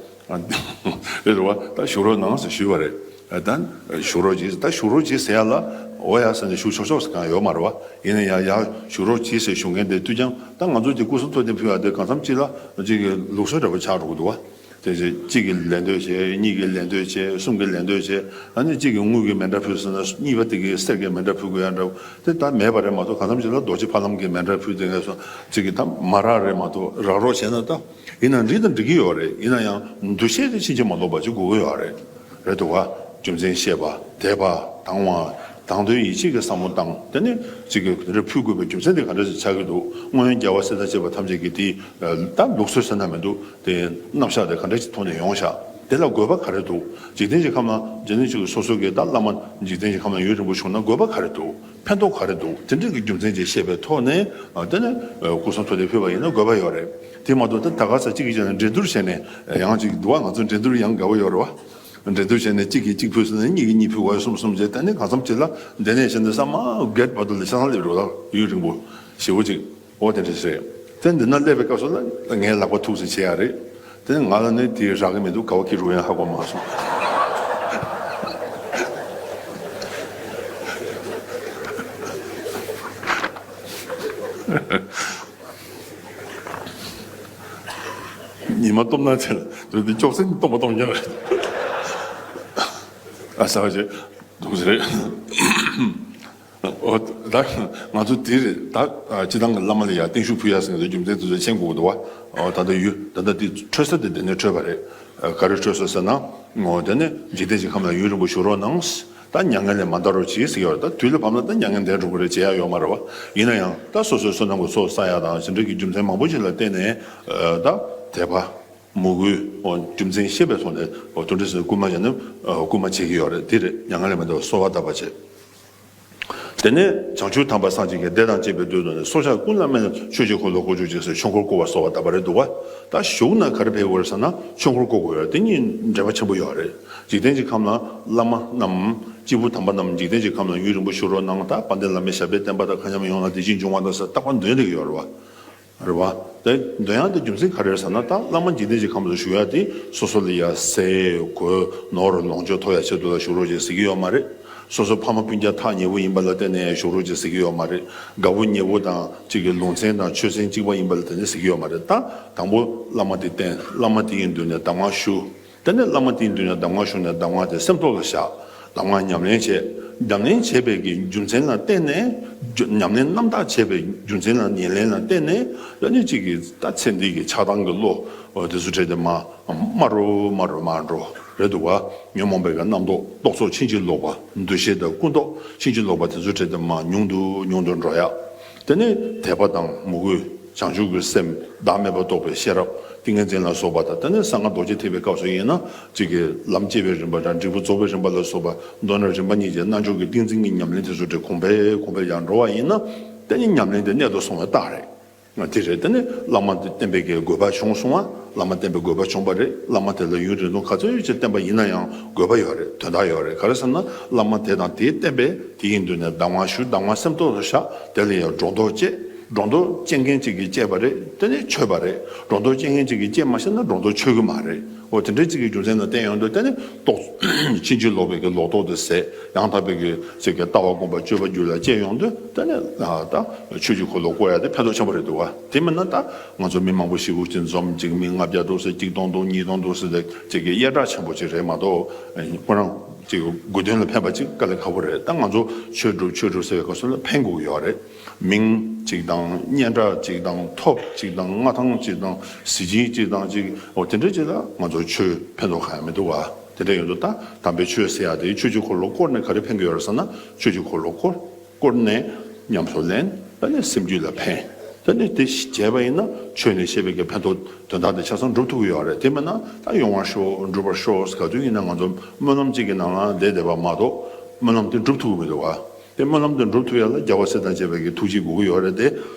རེད་བ། ད་བཞུགས་རོགས་གནང་ཟེར་ཞུས་པ་རེད། ད་བཞུགས་རོགས་གྱིས། ད་བཞུགས་རོགས་གྱིས་ཟེར་ཡ་ལ། འོ་ཡ་ཟེར་ནས་བཞུགས་ཆོག་ཆོག་ཟེར་གང་ཡོད་མ་རེད་བ། ཡིན་ན་ཡང་ཡ་བཞུགས་རོགས་གྱིས་ཟེར་ཞུ་མཁན་དེ་དུས་ཀྱང་ད་ང་ཚོ་དེ་སྐུ་གསུང་ཐུགས་རྟེན་ཕུལ་ཡ་དེ་གང་འཚམ་ཅིག་ལ་ཅིག་གི་ལུགས་སྲོལ་འདྲ་པོ་ཆགས་འགྲོ་གི་འདུག་བ། དེ་བཞིན་གཅིག་གིས་ལད་ཟློས་བྱས། གཉིས་ཀྱིས་ལད་ཟློས་བྱས། གསུམ་གྱིས་ལད་ཟློས་བྱས། ཨ་ནི་གཅིག་གིས་དངུལ་གྱི་མཎྜལ་ཕུལ་སོང་ན་གཉིས་པ་དེ་གིས་གསེར་གྱི་མཎྜལ་ཕུལ་དགོས་ཡ་འདྲ་བོ་དེ་ད་མེད་པ་རེད་མ་གཏོགས། གང་འཚམ་ཅིག་ལ་རྡོ་རྗེ་ཕ་ལམ་གྱི་མཎྜལ་ཕུལ་དེ་ངས་སོང་གཅིག་གིས་ད་མ་རག་རེད་མ་གཏོགས། རག་རོགས་བྱས་ན་ད་ཡིན་ན་འགྲིག་དང་འགྲིག་གི་ཡོད་རེད། ཡིན་ན་ཡང་འདུ་ཤེས་དེ་ཕྱིན་ཅི་མ་ལོག་པ་ཅིག་དགོས་ཀྱི་ཡོད་རེད། རེད་འདུག་བ། རྒྱུ་མཚན་ཤེས་པ། དད་པ། དང་བ། དང་དོན་ཡིད་ཆེས་ཀྱི་བསམ་བློ་བཏང་། དེ་ནས་གཅིག་གིས་དེ་འདྲ་ཕུལ་དགོས་པའི་རྒྱུ་མཚན་དེ་ག་འདྲ་ཞིག་ཆགས་ཀྱི་འདུག་སྔོན་རྒྱལ་བ་སྲས་དང་བཅས་པ་ཐམས་ཅད་ཀྱིས་དེ་ད་ལུགས་སྲོལ་ཟེར་ན་མི་འདུག་དེ་རྣམ་གཞག་དེ་ག་འདྲ་ཞིག་ཐོག་ནས་ཡོང་ཤག་དེ་ལ་དགོས་པ་ག་རེ་འདུག་འཇིག་རྟེན་གྱི་ཁམས་ལ་འཇིག་རྟེན་གྱི་སོ་སོ་གི་ད་བླ་མ་འཇིག་རྟེན་གྱི་ཁམས་ལ་ཡུན་རིང་པོ་བཞུགས་ན་དགོས་པ་ག་རེ་འདུག་ཕན་ཐོགས་ག་རེ་འདུག་དེ་འདྲ་གི་རྒྱུ་མཚན་ཅིག་ཤེས་པའི་ཐོག་ནས། དེ་ནས་སྐུ་གསུང་ཐུགས་དེ་ཕུལ་བ་ཡིན་ན་དགོས་པ་ཡོད་རེད། དེ་མ་གཏོགས་ད་ད་ག་ས་གཅིག་གིས་བྱས་ན་འགྲན་བསྡུར་བྱས་ནས་ཡང་ཅིག་འདུག་བ། ང་ཚོ་འགྲན་བསྡུར་ཡང་དགའ་བོ་ཡོད་རེད་བ། འགྲན་བསྡུར་བྱས་ནས་གཅིག་གིས་གཅིག་ཕུལ་སོང་ན་གཉིས་ཀྱིས་གཉིས་ཕུལ་བ་གསུམ་གསུམ་བྱས། ད་ནི་གང་འཚམ་ཅིག་ལ་འདི་ནས་བྱས་ནས་ས་མ་རྒད་བར་དུ་ལ་ཆ་ཚང་སླེབས་འགྲོ་ལ་ཡུན་རིང་པོ་ཞེ་པོ་ཅིག་འོ་དེ་འདྲ་ཞིག་རེད། དེ་འདི་ན་སླེབས་པའི་སྐབས་སུ་ལ་ངའི་ལག་པ་ཐུག་ཟིན་བྱེད་ཡ་རེད། དེ་ནི་ང་ལ་ནི་དེ་རག་གི་མི་འདུག་ག་བ་ཁྱེར་འགྲོ་ཡང་ཧ་གོ་མ་སོང་། ཉི་མ་སྟོབས་ན་ཚེ་ལ་དུས་འདི་ཅོག་ཙེ་སྟོང་པ་སྟོང་རྐྱང་རེད། ཨ་ས་བ་ཆེ་འདུག་ཟེར། ཨོ་ད་ང་ཚོ་དེ་རེད་ད། སྤྱི་བཏང་གི་བླ་མ་ལ་ཡ་བརྟན་བཞུགས་ཕུལ་ཡ་ཟེར་ནས་རྒྱུ་མཚན་དེ་ཚོ་མཁྱེན་དགོས་འདུག་བ། ཨོ་ད་ལྟ་ཡུལ་ད་ལྟ་དེ་འཕྲོད་ས་དེ་དེ་ནས་འཕྲོད་པ་རེད། ག་རེ་འཕྲོད་ས་ཟེར་ན། ཨོ་དེ་ནས་འཇིག་རྟེན་གྱི་ཁམས་ལ་ཡུན་རིང་པོ་བཞུགས་རོགས་གནང་། ད་མྱ་ངན་ལས་མ་འདའ་རོགས་གྱིས་ཟེར་གྱི་ཡོད་རེད། ད་དུས་ལ་བབ་ན་ད་མྱ་ངན་འདས་འགྲོ་གི་རེད། བྱེད་ཡ་ཡོད་མ་རེད་བ། ཡིན་ན་ཡང་ད་སོ་སོའི་བསོད་ནམས་ཀྱི་ཚོགས་བསགས་ཡ་དང་ཞིང་འབྲོག་གི་རྒྱུ་མཚན་མང་པོ་ཞིག་ལ་བརྟེན་ནས་ད་དད་པ། མོས་གུས། རྒྱུ་མཚན་ཤེས་པའི་ཐོག་ནས་དོན་འགྲུབ་སེ་སྐུལ་མ་བྱས་ནས་སྐུལ་མ་བྱེད་ཀྱི་ཡོད་རེད། དེ་རེད། མྱ་ངན་ལས་མི་འདའ་བར་གསོལ་བ་བཏབ་པ་བྱས། དེ་ནས་བྱང་ཆུབ་དམ་པ་སངས་རྒྱས་ཀྱི་བདེ་དང་བཅས་པའི་དོན་དུ་ནི་སྲོག་ཆགས་ཀུན་ལ་སྨན་ཆོས་ཀྱི་འཁོར་ལོ་བསྐོར་གྱུར་ཅིག་ཟེར་ཆོས་འཁོར་བསྐོར་བར་གསོལ་བ་བཏབ་པ་རེད་འདུག་བ། ད་བཞུགས་ན་ག་རེ་ཕེབས་དགོས་རེད་ཟེར་ན་ཆོས་འཁོར་བསྐོར་དགོས་ཡོད་རེད། དེ་གཉིས་འབྲེལ་བ་ཆེན་པོ་ཡོད་རེད། འཇིག་རྟེན་གྱི་ཁམས་ལ་བླ་མ་རྣམས་སྐྱེས་བུ་དམ་པ་རྣམས་འཇིག་རྟེན་གྱི་ཁམས་ལ་ཡུན་རིང་པོ་བཞུགས་རོགས་གནང་། ད་དཔལ་ལྡན་བླ་མའི་ཞབས་པད་བརྟན་པ་དང་མཁའ་མཉམ་ཡོངས་ལ་བདེ་སྐྱིད་འབྱུང་བ་དང་ཟེར་རྟག་པར་འདོན་བསྡད་ཀྱི་ཡོད་རེད་བ། རེད་བ། དེ་འདོན་ཡག་དེ་རྒྱུ་མཚན་ག་རེ་རེད་ཟེར་ན། ད་བླ་མ་འཇིག་རྟེན་གྱི་ཁམས་སུ་བཞུགས་ཡག་དེ་སོ་སོ་ལ་ཡ་ཟས་གོས་ནོར་ལོངས་སྤྱོད་ཐོབ་ཡག་ཆེད་དུ་ལ་བཞུགས་རོགས་ཅེས་ཟེར་གྱི་ཡོད་མ་རེད། སོ་སོ་ཕ་མ་སྤུན་ཀྱག་ཐག་ཉེ་པོ་ཡིན་པ་ལ་བརྟེན་ནས་བཞུགས་རོགས་ཅེས་ཟེར་གྱི་ཡོད་མ་རེད། དགའ་བོ་ཉེ་བོ་དང་གཅིག་གི་ལུང་ཚན་དང་ཆོས་ཚན་གཅིག་པ་ཡིན་པ་ལ་བརྟེན་ནས་ཟེར་གྱི་ཡོད་མ་རེད། ད་དང་པོ་བླ་མ་དེ་བསྟེན། བླ་མ་དེ་ཡི་མདུན་ནས་གདམས་ངག་ཞུ། དེ་ནས་བླ་མ་དེའི་མདུན་ནས་གདམས་ངག་ཞུས་ནས་གདམས་ངག་དེ་སེམས་ཐོག་ལ་བཞག་གདམས་ངག་ཉམས་ལེན་བྱས། ཉམས་ལེན་བྱས་པའི་གི་རྒྱུ་མཚན་ལ་བརྟེན་ནས། རྒྱུ་ཉམས་ལེན་རྣམ་དག་བྱས་པའི་རྒྱུ་མཚན་ལ་ཉམས་ལེན་ལ་བརྟེན་ནས་ཡང་ནི་གཅིག་གིས་ད་ཚེ་འདི་གི་ཆགས་སྡང་གི་བློ་དེ་ཚོ་བྲལ་ཏེ་མར་དམའ་རུ་དམའ་རུ་མར་འགྲོ་རེད་འདུག་བ། ཉོན་མོངས་པའི་གི་རྣམ་རྟོག་རྟོག་ཚོགས་ཕྱིན་ཅི་ལོག་པ། འདུ་ཤེས་དང་ཀུན་རྟོག་ཕྱིན་ཅི་ལོག་པ་དེ་ཚོ་བྲལ་ཏེ་མར་ཉུང་དུ་ཉུང་དུ་འགྲོ་ཡག་དེ་ནས་དད་པ་དང་མོས་གུས། བྱང་ཆུབ་ཀྱི་སེམས། བདག་མེད་པ་རྟོགས་པའི་ཤེས་རབ། ཏིང་ངེ་འཛིན་ལ་སོགས་པ་དང་། དེ་ནས་གསང་སྔགས་རྡོ་རྗེ་ཐེག་པའི་སྐབས་སུ་ཡིན་ན་གཅིག་གིས་ལམ་སྐྱེ་བའི་རིམ་པ་དང་འབྲས་བུ་རྫོགས་པའི་རིམ་པ་ལ་སོགས་པ་མདོར་ན་རིམ་པ་གཉིས་ཀྱི་རྣལ་འབྱོར་གྱི་ཏིང་འཛིན་གྱི་ཉམས་ལེན་དེ་ཚོ་དེ་གོང་འཕེལ་གོང་འཕེལ་ཡང་འགྲོ་བ་ཡིན་ན། དེ་ནི་ཉམས་ལེན་དེ་གནད་དུ་སོང་བའི་རྟགས་རེད། དེ་རེད། དེ་ནི་བླ་མ་དེ་བསྟེན་པའི་གི་དགོས་པ་བྱུང་སོང་བ། བླ་མ་བསྟེན་པའི་དགོས་པ་བྱུང་བ་རེད། བླ་མ་དེ་ལ་ཡུན་རིང་ཐུང་ག་ཚོད་ཅིག་བསྟེན་པ་ཡིན་ན་ཡང་དགོས་པ་ཡོད་རེད། དོན་དག་ཡོད་རེད། ག་རེ་ཟེར་ན་བླ་མ་དེ་དང་དེའི་བསྟེན་པས་དེ་ཡི་མདུན་ནས་གདམས་ངག་ཞུ། གདམས་ངག་སེམས་ཐོག་ཏུ་བཞག་དེ་ལ་ཡང་སྒྲོ་འདོགས་བཅད། སྒྲོ་འདོགས་བཅད་མཁན་གཅིག་གིས་བཅད་པ་རེད། དེ་ནི་ཆོད་པ་རེད། སྒྲོ་འདོགས་བཅད་མཁན་གཅིག་གིས་བཅད་མ་ཤེས་ན་སྒྲོ་འདོགས་ཆོད་གི་མ་རེད། འོ་དེ་འདྲའི་གཅིག་གི་རྒྱུ་མཚན་ལ་བརྟེན་ཡོང་དུས་དེ་ནི་རྟོག་ཕྱིན་ཅི་ལོག་པའི་གི་ལོག་རྟོག་དེ་ཟད། ཡང་དག་པའི་གི་གཅིག་གི་ལྟ་བ་སྒོམ་པ་སྤྱོད་པ་རྒྱུད་ལ་སྐྱེ་ཡོང་དུས་དེ་ནི་ད་ཆོས་ཀྱི་འཁོར་ལོ་བསྐོར་ཡ་དེ་ཕན་ཐོགས་ཆེན་པོ་རེད་འདུག་བ། དེ་མིན་ན་ད་ང་ཚོ་མི་མང་པོ་ཞེ་པོ་ཅིག་འཛོམས། གཅིག་མི་ལྔ་བརྒྱ་འདུག་ཟེར། གཅིག་སྟོང་འདུག་གཉིས་སྟོང་འདུག་ཟེར་ཏེ་གཅིག་གི་ཡ་གྲགས་ཆེན་པོ་ཅིག་རེད་མ་གཏོགས། ཁོ་རང་གཅིག་དགོས་དོན་ལ་ཕན་པ་ཅིག་དཀའ་ལས་ཁག་པོ་རེད། ད་ང་ཚོ་ཆོས་སྒྲུབ་ཆོས་སྒྲུབ་ཟེར་བའི་སྐབས་སུ་ལ་ཕན་དགོས་ཀྱི་ཡོད་རེད། མིང་གཅིག་དང་། སྙན་གྲགས་གཅིག་དང་། ཐོབ་གཅིག་དང་། མངའ་ཐང་གཅིག་དང་། གཟི་བརྗིད་གཅིག་དང་། གཅིག་འོ་དེ་འདྲ་གཅིག་ལ་ང་ཚོ་ཆོས་ཕན་ཐོགས་གང་ཡང་མི་འདུག་བ། དེ་འདྲ་ཡོད་དུས་ད་དམ་པའི་ཆོས་ཟེར་ཡ་དེ་ཆོས་ཀྱི་འཁོར་ལོ་བསྐོར་ནས་ག་རེ་ཕན་གྱི་ཡོད་རེད་ཟེར་ན། ཆོས་ཀྱི་འཁོར་ལོ་བསྐོར། བསྐོར་ནས་ཉམས་སུ་ལེན། ད་ནི་སེམས་རྒྱུད་ལ་ཕན། ད་ནི་དེ་བྱས་པ་ཡིན་ན་ཆོས་ནས་བཤད་པའི་གི་ཕན་ཐོགས་དོན་དག་དེ་ཆ་ཚང་འགྲུབ་ཐུབ་ཀྱི་ཡོད་རེད། དེ་མིན་ན་ད་ཡོང་བར་ཤོག་འགྲུབ་པར་ཤོག་ག་དུས་ཡིན་ན་ང་ཚོ་སྨོན་ལམ་གཅིག་གི་ནང་ལ་བསྡད་བསྡད་པ་མ་གཏོགས་སྨོན་ལམ་དེ་འགྲུབ་ཐུབ་ཀྱི་མི་འདུག་བ། དེ་སྨོན་ལམ་དེ་འགྲུབ་ཐུབ་ཡ་ལ་རྒྱལ་བ་སྲས་དང་བཅས་པའི་གི་ཐུགས་རྗེ་དགོས་ཀྱི་ཡོད་རེད་དེ།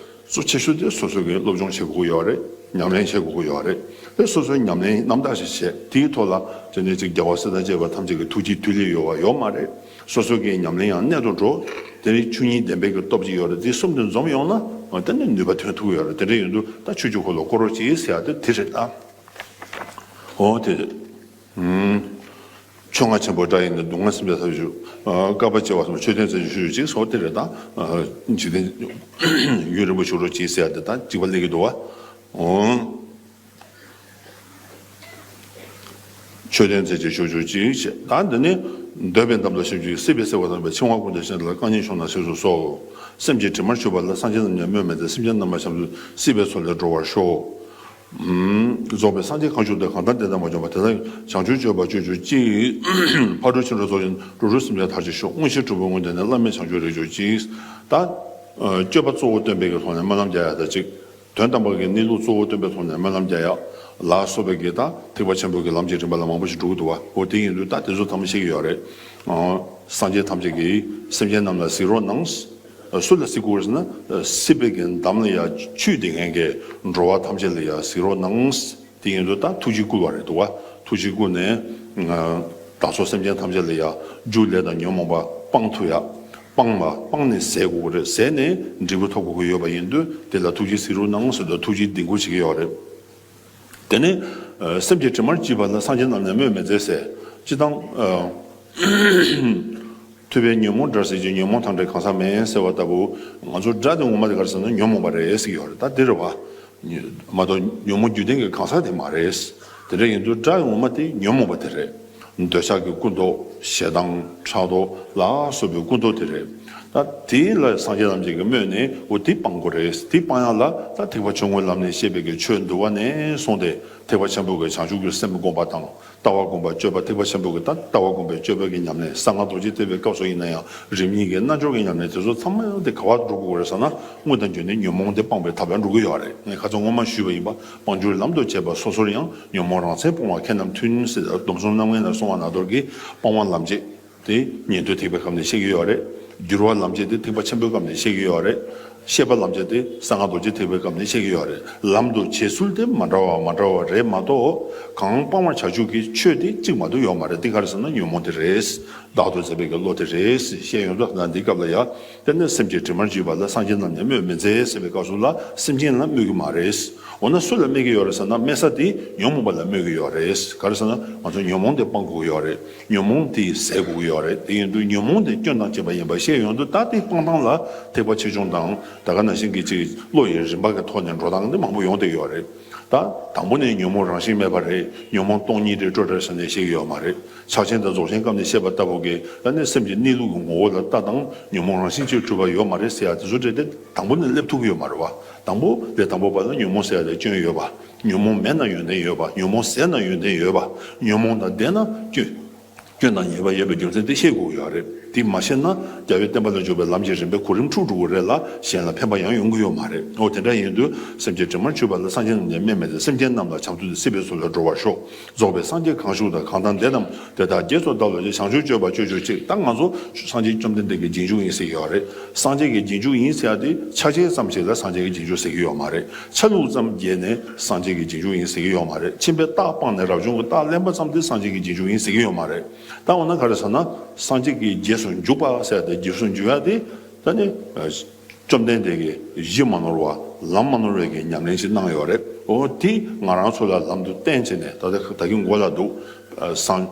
གཙོ་ཆེ་ཤོས་དེ་སོ་སོ་གི་སློབ་སྦྱོང་བྱེད་དགོས་ཀྱི་ཡོད་རེད། ཉམས་ལེན་བྱེད་དགོས་ཀྱི་ཡོད་རེད། དེ་སོ་སོའི་ཉམས་ལེན་རྣམ་དག་ཞིག་བྱས། དེའི་ཐོག་ལ་དེ་ནས་ཅིག་རྒྱལ་བ་སྲས་དང་བཅས་པ་ཐམས་ཅད་ཀྱི་ཐུགས་རྗེ་མཐུ་ལས་གཡོ་བ་ཡོད་མ་རེད། སོ་སོ་གི་ཉམས་ལེན་ཡང་གནད་དུ་འགྲོ། དེ་ནི་ཆོས་ཉིད་བདེན་པའི་གི་སྟོབས་ཀྱིས་ཡོད་རེད། དེ་གསུམ་དེ་འཛོམས་ཡོང་ན་ཨ་དེ་ནི་ནུས་པ་ཐོན་ཐུབ་ཀྱི་ཡོད་རེད། དེ་འདྲ་ཡིན་དུས་ད་ཆོས་ཀྱི་འཁོར་ལོ་བསྐོར་རོགས་གྱིས་ཟེར་ཡ་དེ་དེ་རེད་ད། འོ་དེ་རེད། ཨུམ། ཆོ་ང་ཆེན་པོ་སྒྲ་ཡིས་ནི་སྡུག་བསྔལ་སེམས་ཅན་ཐམས་ཅད་ཞུ། ཨ་བསྐལ་པ་བྱེ་བ་གསུམ་མཆོད་རྟེན་ཚུལ་བཞིན་ཞུ་ཞུ་ཅིག་སོགས་དེ་རེད་ད། ཨ་འཇིག་རྟེན་ཡུན་རིང་པོ་བཞུགས་རོགས་གྱིས་ཟེར་ཡ་དེ་ད་འཇིགས་པ་སླེབས་ཀྱི་འདུག་བ། འོང་། ཆོས་ལྡན་མཛད་ཅིང་བཞུགས་གྱུར་ཅིག། ད་འདི་ནི་འདོད་པའི་འདམ་ལ་ཞིབ་ཅིང་སྲིད་པའི་སེལ་བ་དང་པའི་འཆིང་བ་ཀུན་ཏུ་ཞི་བ་ལ་རྐང་གཉིས་ཕྱོགས་ན་གཟིགས་སུ་གསོལ། སེམས་ཀྱི་དྲི་མར་གྱུར་པ་ལ་སངས་རྒྱས་རྣམས་ཀྱང་སྨོས་མི་མཛད། སེམས་ཅན་རྣམས་ལ་བྱང་ཆུབ་སྲིད་པའི་མཚོ་ལས་སྒྲོལ་བར་ཤོག། རྫོགས་པའི་སངས་རྒྱས་གང་བཞུགས་དེར། གང་དང་དེ་ལྟར་མ་བྱོན་པ་དེ་དག་བྱང་ཆུབ་སྤྱོད་པ་སྤྱོད་གྱུར་ཅིག། ཕ་རོལ་ཕྱིན་དྲུག་རྫོགས་ཤིང་འགྲོ་དྲུག་སེམས་ཅན་ཐར་ཅིག་ཤོག། དངོས་གཞི་གྲུབ་པའི་དངོས་བསྟན་ནི། བླ་མེད་བྱང་ཆུབ་རེག་གྱུར་ཅིག། ད་སྤྱོད་པ་གཙོ་བོ་སྟོན་པའི་གི་ཐོག་ནས་སྨོན་ལམ་རྒྱག་ཡ་ད་ཅིག། དོན་དམ་པ་གི་གནས་ལུགས་གཙོ་བོ་སྟོན་པའི་ཐོག་ནས་སྨོན་ལམ་རྒྱག་ཡ་ལ་སོགས་པའི་གི་ད་ཐེག་པ་ཆེན་པོའི་གི་ལམ་གྱི་རིམ་པ་ལ་མང་པོ་ཞིག་འགྲོ་གི་འདུག་བ། འོ་དེ་ཡིན་དུས་ད་དེ་ཚོ་ཚང་མ་ཤེས་ཀྱི་ཡོད་རེད། སངས་རྒྱས་ཐམས་ཅད་ཀྱིས་སེམས་ཅན་རྣམས་ལ་གཟིགས་རོགས་གནང་། སུ་ལ་གཟིགས་དགོས་ཟེར་ན། སྲིད་པའི་གི་འདམ་ལ་ཡ་ཆུད་དེ་མཁན་གྱི་འགྲོ་བ་ཐམས་ཅད་ལ་ཡ་གཟིགས་རོགས་གནང་། དེ་ཡིན་དུས་ད་ཐུགས་རྗེ་བསྐུལ་བ་རེད་འདུག་བ། ཐུགས་རྗེ་བསྐུལ་ནས། བདག་སོགས་སེམས་ཅན་ཐམས་ཅད་ལ་ཡ་རྒྱུ་ལས་དང་ཉོན་མོངས་པ་སྤང་ཐུབ་ཡ། སྤང་བ་སྤངས་ནས་ཟད་དགོས་ཀྱི་རེད། ཟད་ནས་འབྲས་བུ་ཐོབ་དགོས་ཀྱི་ཡོད་པ་ཡིན་དུས་དེ་ལ་ཐུགས་རྗེས་གཟིགས་རོགས་གནང་ཟེར་དུས་ཐུགས་རྗེས་བདེན་བཀུར་བྱེད་ཀྱི་ཡོད་རེད། དེ་ནས་སེམས་ཀྱི་དྲི་མར་གྱུར་པ་ལ་སངས་རྒྱས་རྣམས་ནི་སྨོས་མི་མཛད་ཟེར། སྤྱིར་བཏང་། ཐུབ་པས་ཉོན་མོངས་དགྲར་ཟད་ཅིང་། ཉོན་མོངས་དང་བྲལ་གང་ཟག་མེད་ཟེར་བ་ལྟ་བུ། ང་ཚོ་དགྲ་དེ་ངོ་མ་དེ་ག་རེ་ཟེར་ན་ཉོན་མོངས་པ་རེད་ཟེར་གྱི་ཡོད་རེད། ད་འདི་རེད་བ། མ་གཏོགས་ཉོན་མོངས་རྒྱུ་ལྡན་གྱི་གང་ཟག་དེ་མ་རེད། དེ་འདྲ་ཡིན་དུས་དགྲ་ངོ་མ་དེ་ཉོན་མོངས་པ་དེ་རེད། འདོད་ཆགས་ཀྱི་ཀུན་རྟོག་ཞེ་སྡང་ཕྲག་དོག་ལ་སོགས་པའི་ཀུན་རྟོག་དེ་རེད། ད་དེ་ལ་སངས་རྒྱས་རྣམས་ཀྱིས་སྨོས་ནས་འོ་དེ་སྤང་དགོས་རེད། དེ་སྤང་ཡག་ལ་ད་ཐེག་པ་ཆུང་ངུའི་ལམ་ནས་བཤད་པའི་གི་ཆོས་འདུལ་བ་ནས་བཟུང་སྟེ་ཐེག་པ་ཆེན་པོ་གི་བྱང་ཆུབ་ཀྱི་སེམས་སྒོམ་པ་དང་། ལྟ་བ་སྒོམ་པ་སྤྱོད་པ། ཐེག་པ་ཆེན་པོ་གི་ད་ལྟ་བ་སྒོམ་པའི་སྤྱོད་པའི་གི་ཉམས་ལེན། གསང་སྔགས་རྡོ་རྗེ་ཐེག་པའི་སྐབས་སུ་ཡིན་ན་ཡང་རིམ་གཉིས་ཀྱི་རྣལ་འབྱོར་གྱི་ཉམས་ལེན་དེ་ཚོ་ཚང་མ་དེ་ག་པར་འགྲོ་དགོས་རེད་ཟེར་ན། དངོས་དང་བརྒྱུད་ནས་ཉོན་མོངས་དེ་སྤངས་པའི་ཐབས་ལ་འགྲོ་གི་ཡོད་རེད། ངས་ཁ་སང་སྔོན་མ་ཞུས་པ་ཡིན་པ། སྤང་བྱར་ལམ་དུ་བྱེད་པ་སོ་སོར་ཡང་། ཉོན་མོངས་རང་མཚན་སྤོང་བ་མཁས་རྣམས་མཐུན་ཟེར། སྡོམ་གསུམ་རྣམ་ངེས་ལ་གསུངས་པ་ནང་ལྟར་གྱི་སྤང་བ་ལམ་བྱེད་དེ་ཉན་ཐོས་ཐེག་པའི་སྐབས་ནས་བཤད་ཀྱི་ཡོད་རེད། བསྒྱུར་བ་ལམ་བྱེད་དེ་ཐེག་པ་ཆེན་པོའི་སྐབས་ནས་བཤད་ཀྱི་ཡོད་རེད། ཤེས་པ་ལམ་བྱེད་དེ་གསང་སྔགས་རྡོ་རྗེ་ཐེག་པའི་སྐབས་ནས་བཤད་ཀྱི་ཡོད་རེད། ལམ་དུ་བྱེད་ཚུལ་དེ་མ་འདྲ་བ་མ་འདྲ་བ་རེད་མ་གཏོགས། གང་སྤང་བར་བྱ་ཆོག་གི་ཆོས་དེ་གཅིག་མ་གཏོགས་ཡོད་མ་རེད། དེ་ག་རེ་ཟེར་ན་ཉོན་མོངས་དེ་རེད། བདག་ཏུ་མཛད་པའི་གི་བློ་དེ་རེད་ཟེར་བཤད་ཡོང་དུས་ན། འདིའི་སྐབས་ལ་ཡ། དེ་ནི་སེམས་ཀྱི་དྲི་མར་གྱུར་པ་ལ་སངས་རྒྱས་རྣམས་ནི་སྨོས་མི་མཛད་ཟེར་བའི་སྐབས་སུ་ལ་སེམས་ཅན་ལ་སྨོས་ཀྱི་མ་རེད། འོ་ན་སུ་ལ་སྨོས་ཀྱི་ཡོད་རེད་ཟེར་ན། སྨོས་ས་དེ་ཉོན་མོངས་པ་ལ་སྨོས་ཀྱི་ཡོད་རེད། ག་རེ་ཟེར་ན་ང་ཚོ་ཉོན་མོངས་དེ་སྤང་དགོས་ཀྱི་ཡོད་རེད། ཉོན་མོངས་དེ་ཟད་དགོས་ཀྱི་ཡོད་རེད། དེ་ཡིན་དུས་ཉོན་མོངས་དེ་སྐྱོན་དང་བཅས་པ་ཡིན་པ་ཤེས་ཡོང་དུས། ད་དེ་སྤང་སྟངས་ལ་ཐེག་པ་ཆེ་ཆུང་དང་། ད་ག་ནང་བཞིན་གྱི་ཅིག་བློ་ཡི་རིམ་པ་གི་ཐོག་ནས་འགྲོ་སྟངས་དེ་མང་པོ་ཡོང་བསྡད་ཡོད་རེད། ད་དང་པོ་ནས་ཉོན་མོངས་རང་བཞིན་མེད་པ་རེད། ཉོན་མོངས་སྟོང་ཉིད་རེད་སྤྲོས་བྲལ་ཟེར་ནས་བཤད་ཀྱི་ཡོད་མ་རེད། ཕྱག་ཆེན་དང་རྫོགས་ཆེན་སྐབས་ནས་བཤད་པ་ལྟ་བུ་གི་ད་ནི་སེམས་ཀྱི་གནས་ལུགས་ཀྱི་ངོ་བོ་ལ་ལྟ་དང་། ཉོན་མོངས་རང་བཞིན་གྱིས་གྲུབ་པ་ཡོད་མ་རེད་ཟེར་ཡ་དེ་ཚོ་འདྲ་དེ་དང་པོ་ནས་སླེབས་ཐུབ་ཀྱི་ཡོད་མ་རེད་བ། དང་པོ་ལས་དང་པོ་པ་ལ་ཉོན་མོངས་ཟེར་ཡ་དེ་སྐྱོན་ཡོད་པ། ཉོན་མོངས་མེད་ན་ཡོན་ཏན་ཡོད་པ། ཉོན་མོངས་ཟད་ན་ཡོན་ཏན་ཡོད་པ། ཉོན་མོངས་དང་ལྡན་ན་སྐྱོན། སྐྱོན་དང་ཉེས་པ་ཡོད་པའི་རྒྱུ་མཚན་དེ་ཤེས་དགོས་ཀྱི་ཡོད་རེད། དེ་མ་ཤེས་ན་རྒྱལ་བའི་བསྟན་པ་ལ་འཇུག་པའི་ལམ་གྱི་རིམ་པའི་གོ་རིམ་འཁྲུག་འགྲོ་གི་རེད་ལ། གཞན་ལ་ཕན་པ་ཡང་ཡོང་གི་ཡོད་མ་རེད། འོ་དེ་འདྲ་ཡིན་དུས་སེམས་ཀྱི་དྲི་མར་གྱུར་པ་ལ་སངས་རྒྱས་རྣམས་ནི་སྨོས་མི་མཛད། སེམས་ཅན་རྣམས་ལ་བྱང་ཆུབ་ཏུ་སྲིད་པའི་མཚོ་ལས་སྒྲོལ་བར་ཤོག། རྫོགས་པའི་སངས་རྒྱས་གང་བཞུགས་དང་། གང་དང་དེ་རྣམས་དེ་དག་རྗེས་སུ་བདག་སློབ་ཅིང་། བྱང་ཆུབ་སྤྱོད་པ་སྤྱོད་གྱུར་ཅིག། ད་ང་ཚོ་སངས་རྒྱས་བཅོམ་ལྡན་འདས་ཀྱི་རྗེས་འཇུག་ཡིན་ཟེར་གྱི་ཡོད་རེད། སངས་རྒྱས་ཀྱི་རྗེས་འཇུག་ཡིན་ཟེར་ཡ་དེ་ཆ་ཤས་ཙམ་ཞིག་ལ་སངས་རྒྱས་ཀྱི་རྗེས་འཇུག་ཟེར་གྱི་ཡོད་མ་རེད། ཆ་ལུགས་ཙམ་བརྒྱད་ནས་སངས་རྒྱས་ཀྱི་རྗེས་འཇུག་ཡིན་ཟེར་གྱི་ཡོད་མ་རེད། ཕྱིན་པའི་རྟགས་སྤངས་ནས་རབ་བྱུང་གི་རྟགས་ལེན་པ་ཙམ་དེ་སངས་རྒྱས་ཀྱི་རྗེས་འཇུག་ཡིན་ཟེར་གྱི་ཡོད་མ་རེད། ད་འོ་ན་ག་རེ་ཟེར་ན། སངས་རྒྱས་ཀྱི་རྗེས་སུ་འཇུག་པ་ཟེར་ཡ་དེ་རྗེས་སུ་འཇུག་ཡ་དེ་ད་ནི། བཅོམ་ལྡན་འདས་ཀྱིས་གཞི་མ་ནོར་བ་ལམ་མ་ནོར་བའི་གི་ཉམས་ལེན་ཞིག་གནང་ཡོད་རེད། འོ་དེ་ང་རང་ཚོ་ལ་ལམ་དུ་བསྟན་བྱས་ནས། ད་ལྟ་ད་གིན་མགོ་ལ་འདུག། སངས།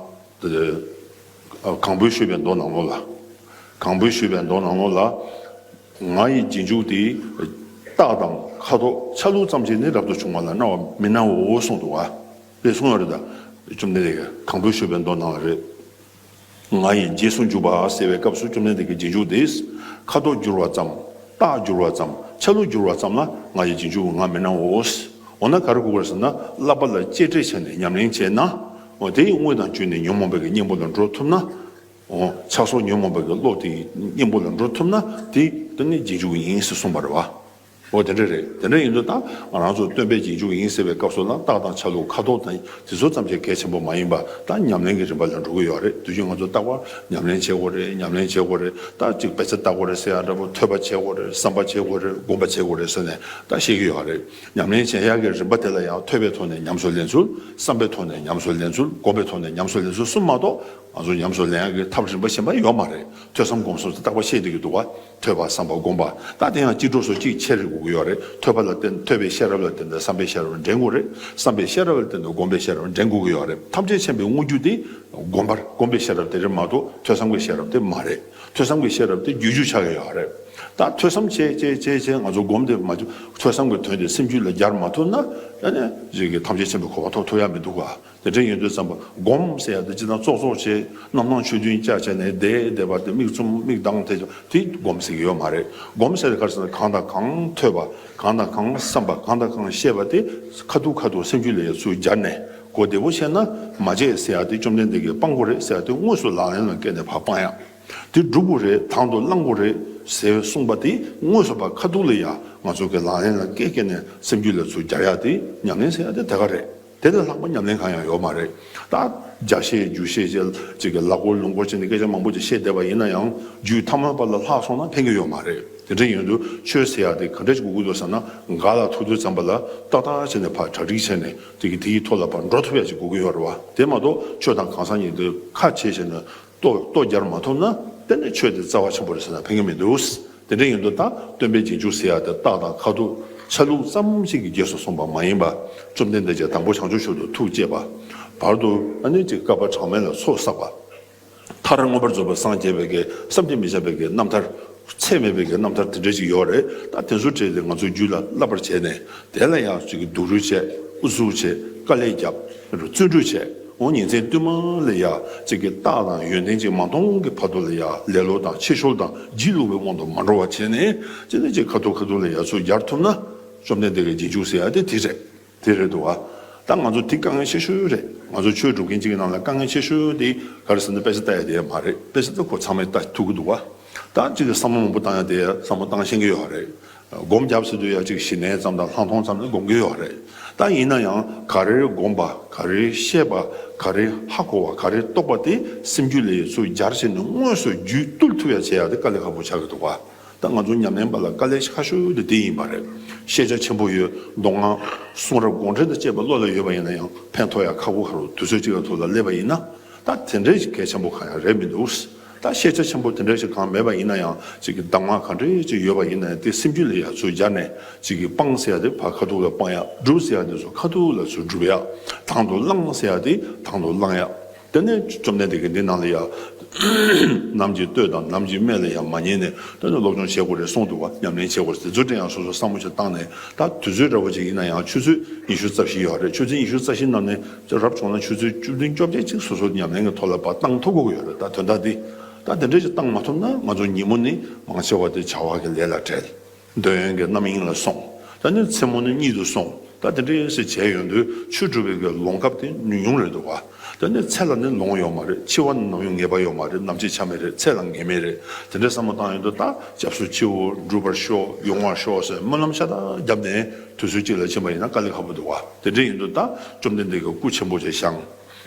གང་པོའི་ཞུས་པའི་མདོ་ནང་ལོགས་ལ། གང་པོའི་ཞུས་པའི་མདོ་ནང་ལོགས་ལ། ང་ཡི་རྗེས་འཇུག་དེ། རྟགས་དང་ཁ་དོག་ཆ་ལུགས་ཙམ་ཞིག་ནི་རབ་ཏུ་བྱུང་བ་ལ་སྨྲ་བ་མི་སྣང་ངོ་གསུངས་འདུག་བ། དེ་གསུངས་ཡོད་རེད། ད་བཅོམ་ལྡན་འདས་ཀྱིས་གང་པོའི་ཞུས་པའི་མདོ་ནང་ལ་རེད། ང་ཡི་རྗེས་སུ་འཇུག་པ་ཟེར་བའི་སྐབས་སུ་བཅོམ་ལྡན་འདས་ཀྱི་རྗེས་འཇུག་དེ། ཁ་དོག་བསྒྱུར་བ་ཙམ། རྟགས་བསྒྱུར་བ་ཙམ། ཆ་ལུགས་བསྒྱུར་བ་ཙམ་ལ་ང་ཡི་རྗེས་འཇུག་ང་མི་སྣང་ངོ་། འོ་ན་ག་རེ་དགོས་ཀྱི་རེད་ཟེར་ན། བསླབ་པ་ལ་གཅེས་སྤྲས་བྱས་ནས་ཉམས་ལེན་བྱས་ན། འོ་དེ་ཡི་དངོས་དང་བཅས་ནས་ཉོན་མོངས་པའི་གི་གཉེན་པོ་ལ་འགྲོ་ཐུབ་ན། འོ་ཆགས་སོགས་ཉོན་མོངས་པའི་གི་བློ་དེ་ཡི་གཉེན་པོ་ལ་འགྲོ་ཐུབ་ན། དེ་དེ་ནི་རྗེས་འཇུག་ཡིན་ཟེར་གསུངས་པ་རེད་བ། འོ་དེ་འདྲ་རེད། དེ་འདྲ་ཡིན་དུས་ད་ང་རང་ཚོ་སྟོན་པའི་རྗེས་འཇུག་ཡིན་ཟེར་བའི་སྐབས་སུ་ལ། རྟགས་དང་ཆ་ལུགས་ཁ་དོག་དང་དེ་ཚོ་ཙམ་གྱིས་གལ་ཆེན་པོ་མ་ཡིན་པ། ད་ཉམས་ལེན་གྱི་རིམ་པ་ལ་འགྲོ་གི་ཡོད་རེད། དུས་རྒྱུན་ང་ཚོ་རྟག་པར་ཉམས་ལེན་བྱེད་དགོས་རེད། ཉམས་ལེན་བྱེད་དགོས་རེད། ད་ཅིག་བེད་སྤྱོད་བཏང་དགོས་རེད་ཟེར་ཡ་འདྲ་པོ། ཐོས་པ་བྱེད་དགོས་རེད། བསམ་པ་བྱེད་དགོས་རེད། སྒོམ་པ་བྱེད་དགོས་རེད་ཟེར་ནས་ད་བཤད་ཀྱི་ཡོད་རེད། ཉམས་ལེན་བྱེད་ཡག་གི་རིམ་པ་དེ་ལ་ཡང་ཐོས་པའི་ཐོག་ནས་ཉམས་སུ་ལེན་ཚུལ། བསམ་པའི་ཐོག་ནས་ཉམས་སུ་ལེན་ཚུལ། སྒོམ་པའི་ཐོག་ནས་ཉམས་སུ་ལེན་ཚུལ་གསུམ་མ་གཏོགས། ང་ཚོ་ཉམས་སུ་ལེན་ཡག་གི་ཐབས་རིམ་པ་གཞན་པ་ཡོད་མ་རེད། ཐོས་བསམ་སྒོམ་གསུམ་དེ་རྟག་པར་བཤད་བསྡད་ཀྱི་འདུག་བ། ཐོས་པ། བསམ་པ། སྒོམ་པ། ད་དེ་ཡང་སྤྱི་སྒྲོག་སོགས་གཅིག་ཆེ་རེ་དགོས་ཀྱི་ཡོད་རེད། ཐོས་པ་ལ་བརྟེན། ཐོས་པའི་ཤེས་རབ་ལ་བརྟེན་ནས་བསམ་པའི་ཤེས་རབ་འདྲེན་དགོས་རེད། བསམ་པའི་ཤེས་རབ་ལ་བརྟེན་ནས་སྒོམ་པའི་ཤེས་རབ་འདྲེན་དགོས་ཀྱི་ཡོད་རེད། ཐམས་ཅད་མཁྱེན་པའི་དངོས་རྒྱུ་དེ། སྒོམ་པར་སྒོམ་པའི་ཤེས་རབ་དེ་རེད་མ་གཏོགས་ཐོས་བསམ་གྱི་ཤེས་རབ་དེ་མ་རེད། ཐོས་བསམ་གྱི་ཤེས་རབ་དེ་བསྒྱུར་བཅོས་ཆགས་ཀྱི་ཡོད་རེད། ད་ཐོས་བསམ་བྱས་བྱས་བྱས་བྱས་ང་ཚོ་སྒོམ་དེ་མ་བཅུག་ཐོས་བསམ་གྱི་དོན་དེ་སེམས་རྒྱུད་ལ་སྦྱར་མ་ཐུབ་ན་ཨ་ནི་ཅིག་གི་ཐམས་ཅད་མཁྱེན་པའི་གོ་འཕང་ཐོབ་ཐུབ་ཡ་མི་འདུག་ག་དེ་འདྲ་ཡིན་དུས་ཙམ་པ་སྒོམ་ཟེར་ཡ་དེ་སྤྱིར་བཏང་ཙོག་ཙོག་བྱས་རྣམ་སྣང་ཆོས་བདུན་བཅའ་བྱས་ནས་བསྡད་བསྡད་པ་དེ་མིག་བཙུམ་མིག་གདངས་དེ་དེ་སྒོམ་ཟེར་གྱི་ཡོད་མ་རེད། སྒོམ་ཟེར་དེ་ག་རེ་ཟེར་ན་གང་དང་གང་ཐོས་པ། གང་དང་གང་བསམ་པ། གང་དང་གང་བཤད་པ་དེ་ཁ་ཐུག་ཁ་ཐུག་སེམས་རྒྱུད་ལ་ཡ་ཚུར་སྦྱར་ནས་གོ་བདེ་པོ་བྱས་ན་མ་བྱས་ཟེར་ཡ་དེ་བཅོམ་ལྡན་འདས་ཀྱིས་སྤང་དགོས་རེད་ཟེར་ཡ་དེ་དངོས་སུ་ལག་ལེན་ལ་བཀལ་ནས་ཕར་སྤང་ཡ། དེ་སྒྲུབ་དགོས་རེད། དང་དུ་བླང་དགོས་རེད་ཟེར་གསུངས་པ་དེ་དངོས་སུ་ཕར་ཁ་ཐུག་ལ་ཡ་ང་ཚོ་གི་ལག་ལེན་ལ་བཀལ་བཀལ་ནས་སེམས་རྒྱུད་ལ་ཚུར་སྦྱར་ཡ་དེ་ཉམས་ལེན་ཟེར་ཡ་དེ་དེ་ག་རེད། དེ་ལས་ལྷག་པ་ཉམས་ལེན་གང་ཡང་ཡོད་མ་རེད། ད་རྒྱ་བཤད་རྒྱུད་བཤད་ཅེས་ཅིག་གི་ལ་སྐོར་ལུང་སྐོར་བྱས་ནས་སྐད་ཆ་མང་པོ་ཅིག་བཤད་བསྡད་པ་ཡིན་ན་ཡང་རྒྱུད་ཐ་མལ་པ་ལ་ལྷག་སོང་ན་ཕན་གྱི་ཡོད་མ་རེད། དེ་འདྲ་ཡིན་དུས་ཆོས་ཟེར་ཡ་དེ་ག་འདྲ་ཅིག་དགོས་ཀྱི་འདུག་ཟེར་ན་འགག་ལ་ཐུག་དུས་ཙམ་པ་ལ་ཏག་ཏག་བྱས་ནས་ཕར་གྲ་སྒྲིག་བྱས་ནས་དེ་གི་དེ་ཡི་ཐོག་ལ་ཕར་འགྲོ་ཐུབ་ཡ་ཅིག་དགོས་ཀྱི་ཡོད་རེད་བ། དེ་མ་གཏོགས་ཆོས་དང་གང་ཟག་གཉིས་དེ་ཁ་ཕྱེ་བྱས་ནས་ལྟོ་ལྟོ་རྒྱག་མ་ཐུབ་ན་དེ་ནི་ཆོས་དེ་རྩ་བ་ཆེན་པོ་རེད་ཟེར་ན་ཕན་གྱི་མི་འདུག་དེ་འདྲ་ཡིན་དུས་ད་སྟོན་པའི་རྗེས་འཇུག་ཟེར་ཡ་དེ་རྟགས་དང་ཁ་ཐུག་ཆ་ལུགས་ཙམ་ཞིག་གིས་རྗེས་སུ་བཟུང་བ་མ་ཡིན་པ། བཅོམ་ལྡན་འདས་ཀྱིས་དང་པོ་བྱང་ཆུབ་མཆོག་ཏུ་ཐུགས་བསྐྱེད་པ། བར་དུ་ཨ་ནི་ཅིག་བསྐལ་པ་གྲངས་མེད་ལ་ཚོགས་བསགས་པ། མཐར་མངོན་པར་རྫོགས་པར་སངས་རྒྱས་པའི་གི་བསམ་གྱིས་མི་ཁྱབ་པའི་གི་རྣམ་ཐར། ཚད་མེད་པའི་གི་རྣམ་ཐར་དེ་འདྲ་ཞིག་ཡོད་རེད། ད་དེ་ཚོ་བྲིས་ཏེ་ང་ཚོའི་རྒྱུད་ལ་བསླབ་པར་བྱས་ནས་དེ་ལ་ཡང་ཅིག་གི་སྡུག་རུས་བྱས། ཨུ་ཚུགས་བྱས། དཀའ་ལས་བརྒྱབ། བརྩོན་འགྲུས་བྱས། འོ་ཉིན་མཚན་བསྟུད་མ་ལ་ཡ་ཅིག་གི་རྟགས་དང་ཡོན་ཏན་ཅིག་མ་མཐོང་གི་བར་དུ་ལ་ཡ་ལེ་ལོ་དང་ཕྱི་བཤོལ་དང་སྒྱིད་ལུག་པའི་དབང་དུ་མ་འགྲོ་བ་བྱས་ནས་ཅི་ནས་ཅིག་ཁ་ཐུག་ཁ་ཐུག་ལ་ཡ་ཚུར་སྦྱར་ཐུབ་ན་བཅོམ་ལྡན་འདས་ཀྱི་རྗེས་འཇུག་ཟེར་ཡ་དེ་དེ་རེད། དེ་རེད་འདུག་བ། ད་ང་ཚོ་དེ་དཀའ་ངལ་ཆེ་ཤོས་རེད། ང་ཚོ་ཆོས་སྒྲུབ་མཁན་གཅིག་གི་ནང་ལ་དཀའ་ངལ་ཆེ་ཤོས་དེ་ག་རེ་ཟེར་ན་དཔེ་ཆ་ལྟ་ཡ་དེ་མ་རེད། དཔེ་ཆ་ལྟ་ཁོ་ཚང་མས་ལྟ་ཐུབ་ཀྱི་འདུག་བ། ད་གཅིག་གི་བསམ་བློ་མང་པོ་བཏང་ཡ་དེ་བསམ་བློ་བཏང་ཤེས་ཀྱི་ཡོད་རེད། སྒོམ་རྒྱབ་ཟེར་དུས་ཡ་གཅིག་ཞི་གནས་ཙམ་དང་ལྷག་མཐོང་ཙམ་ལ་སྒོམ་གྱི་ཡོད་རེད། ད་ཡིན་ན་ཡང་ག་རེ་སྒོམ་པ། ག་རེ་བཤད་པ། ག་རེ་ཧ་གོ་བ། ག་རེ་རྟོགས་པ་དེ་སེམས་རྒྱུད་ལ་ཡ་ཚུར་སྦྱར་བྱས་ནས་དངོས་སུ་རྒྱུད་བཏུལ་ཐུབ་ཡ་བྱེད་ཡ་དེ་དཀའ་ལས་ཁག་པོ་ཆགས་ཀྱི་འདུག་བ། ད་ང་ཚོ་ཉམས་ལེན་པ་ལ་དཀའ་ལས་ཁག་ཤོས་དེ་དེ་ཡིན་པ་རེད། ཤེས་བྱ་ཆེན་པོ་ཡོད། མདོ་སྔགས་གསུང་རབ་དགོངས་འགྲེལ་དང་བཅས་པ་བློ་ལ་ཡོད་པ་ཡིན་ན་ཡང་ཕན་ཐོགས་ཡ་ཁག་པོ་ཁ་རུ་དུས་ཚོད་གཅིག་ལ་ཐུག་ལ་སླེབས་པ་ཡིན་ན་ད་དེ་འདྲའི་ཞིག་གལ་ཆེན་པོ་གང་ཡང་རེད་མི་འདུག་ད་ཤེས་བྱ་ཆེན་པོ་དེ་འདྲའི་ཞིག་གང་མེད་པ་ཡིན་ན་ཡང་ཅིག་གི་གདམས་ངག་ག་འདྲའི་ཅིག་ཡོད་པ་ཡིན་ན་ཡང་དེ་སེམས་རྒྱུད་ལ་ཡ་ཚུར་སྦྱར་ནས་ཅིག་གི་སྤང་ཟེར་ཡ་དེ་ཕར་ཁ་ཐུག་ལ་སྤང་ཡ། སྒྲུབ་ཟེར་ཡ་དེ་ཚོ་ཁ་ཐུག་ལ་ཚུར་སྒྲུབ་ཡ། དང་དུ་བླང་ཟེར་ཡ་དེ་དང་དུ་བླང་ཡ། དེ་ནས་བཅོམ་ལྡན་འདས་ཀྱིས་འདི་ནང་ལ་ཡ། ནམ་གྱི་སྟོད་དང་ནམ་གྱི་སྨད་ལ་ཡང་མ་ཉལ་ནས་དེ་ནས་སློབ་སྦྱོང་བྱེད་དགོས་རེད་གསུངས་འདུག་བ། ཉམས་ལེན་བྱེད་དགོས་རེད། དེ་ཚོ་དེ་ཡང་སོ་སོ་བསམ་བློ་ཞིག་བཏང་ནས་ད་དུས་ཚོད་འདྲ་བོ་ཅིག་ཡིན་ན་ཡང་ཆུ་ཚོད་ཉི་ཤུ་རྩ་བཞི་ཡོད་རེད། ཆུ་ཚོད་ཉི་ཤུ་རྩ་བཞི་ནང་ནས་ཅིག་རབ་བྱུང་ན་ཆུ་ཚོད་བཅུ་བདུན་བཅོ་བརྒྱད་ཅིག་སོ་སོ་ཉམས་ལེན་གྱི་ཐོག་ལ་ཕར་བཏང་ཐུབ་དགོས་ཀྱི་ཡོད་རེད། ད་དོན་དག་འདི་ད་དེ་འདྲ་ཞིག་བཏང་མ་ཐུབ་ན་ང་ཚོ་ཉིན་མོ་ནི་མང་ཆེ་བ་དེ་བྱ་བ་གི་ལས་ལ་བྲེལ། འདོད་ཡོན་གྱི་རྣམ་གཡེང་ལ་སོང་། ད་ནི་མཚན་མོ་ནི་གཉིད་དུ་སོང་། ད་དེ་འདྲའི་ཟེར་བྱས་ཡོང་དུས་ཆོས་སྒྲུབ་པའི་གི་ལོང་སྐབས་དེ་ཉུང་ཉུང་རེད་འདུག་བ། ད་ནི་ཚེ་ལ་ནི་ལོང་ཡོད་མ་རེད། འཆི་བ་ནི་ནམ་ཡང་ངེས་པ་ཡོད་མ་རེད། ནམ་འཆི་ཆ་མེད་རེད། ཚེ་ལ་ངེས་མེད་རེད། དེ་འདྲའི་བསམ་བློ་བཏང་ཡོང་དུས་ད་སྐྱབས་སུ་མཆིའོ། འགྲུབ་པར་ཤོག་ཡོང་བར་ཤོག་ཟེར་སྨོན་ལམ་ཤ་སྟག་བརྒྱབ་ནས་དུས་ཚོད་གཅིག་ལ་ཕྱིན་པ་ཡིན་ན་དཀའ་ལས་ཁག་པོ་འདུག་བ། དེ་འདྲ་ཡིན་དུས་ད་བཅོམ་ལྡན་འདས་ཀྱི་སྐུ་ཆེན་པོ་ཞིག་བཞེངས།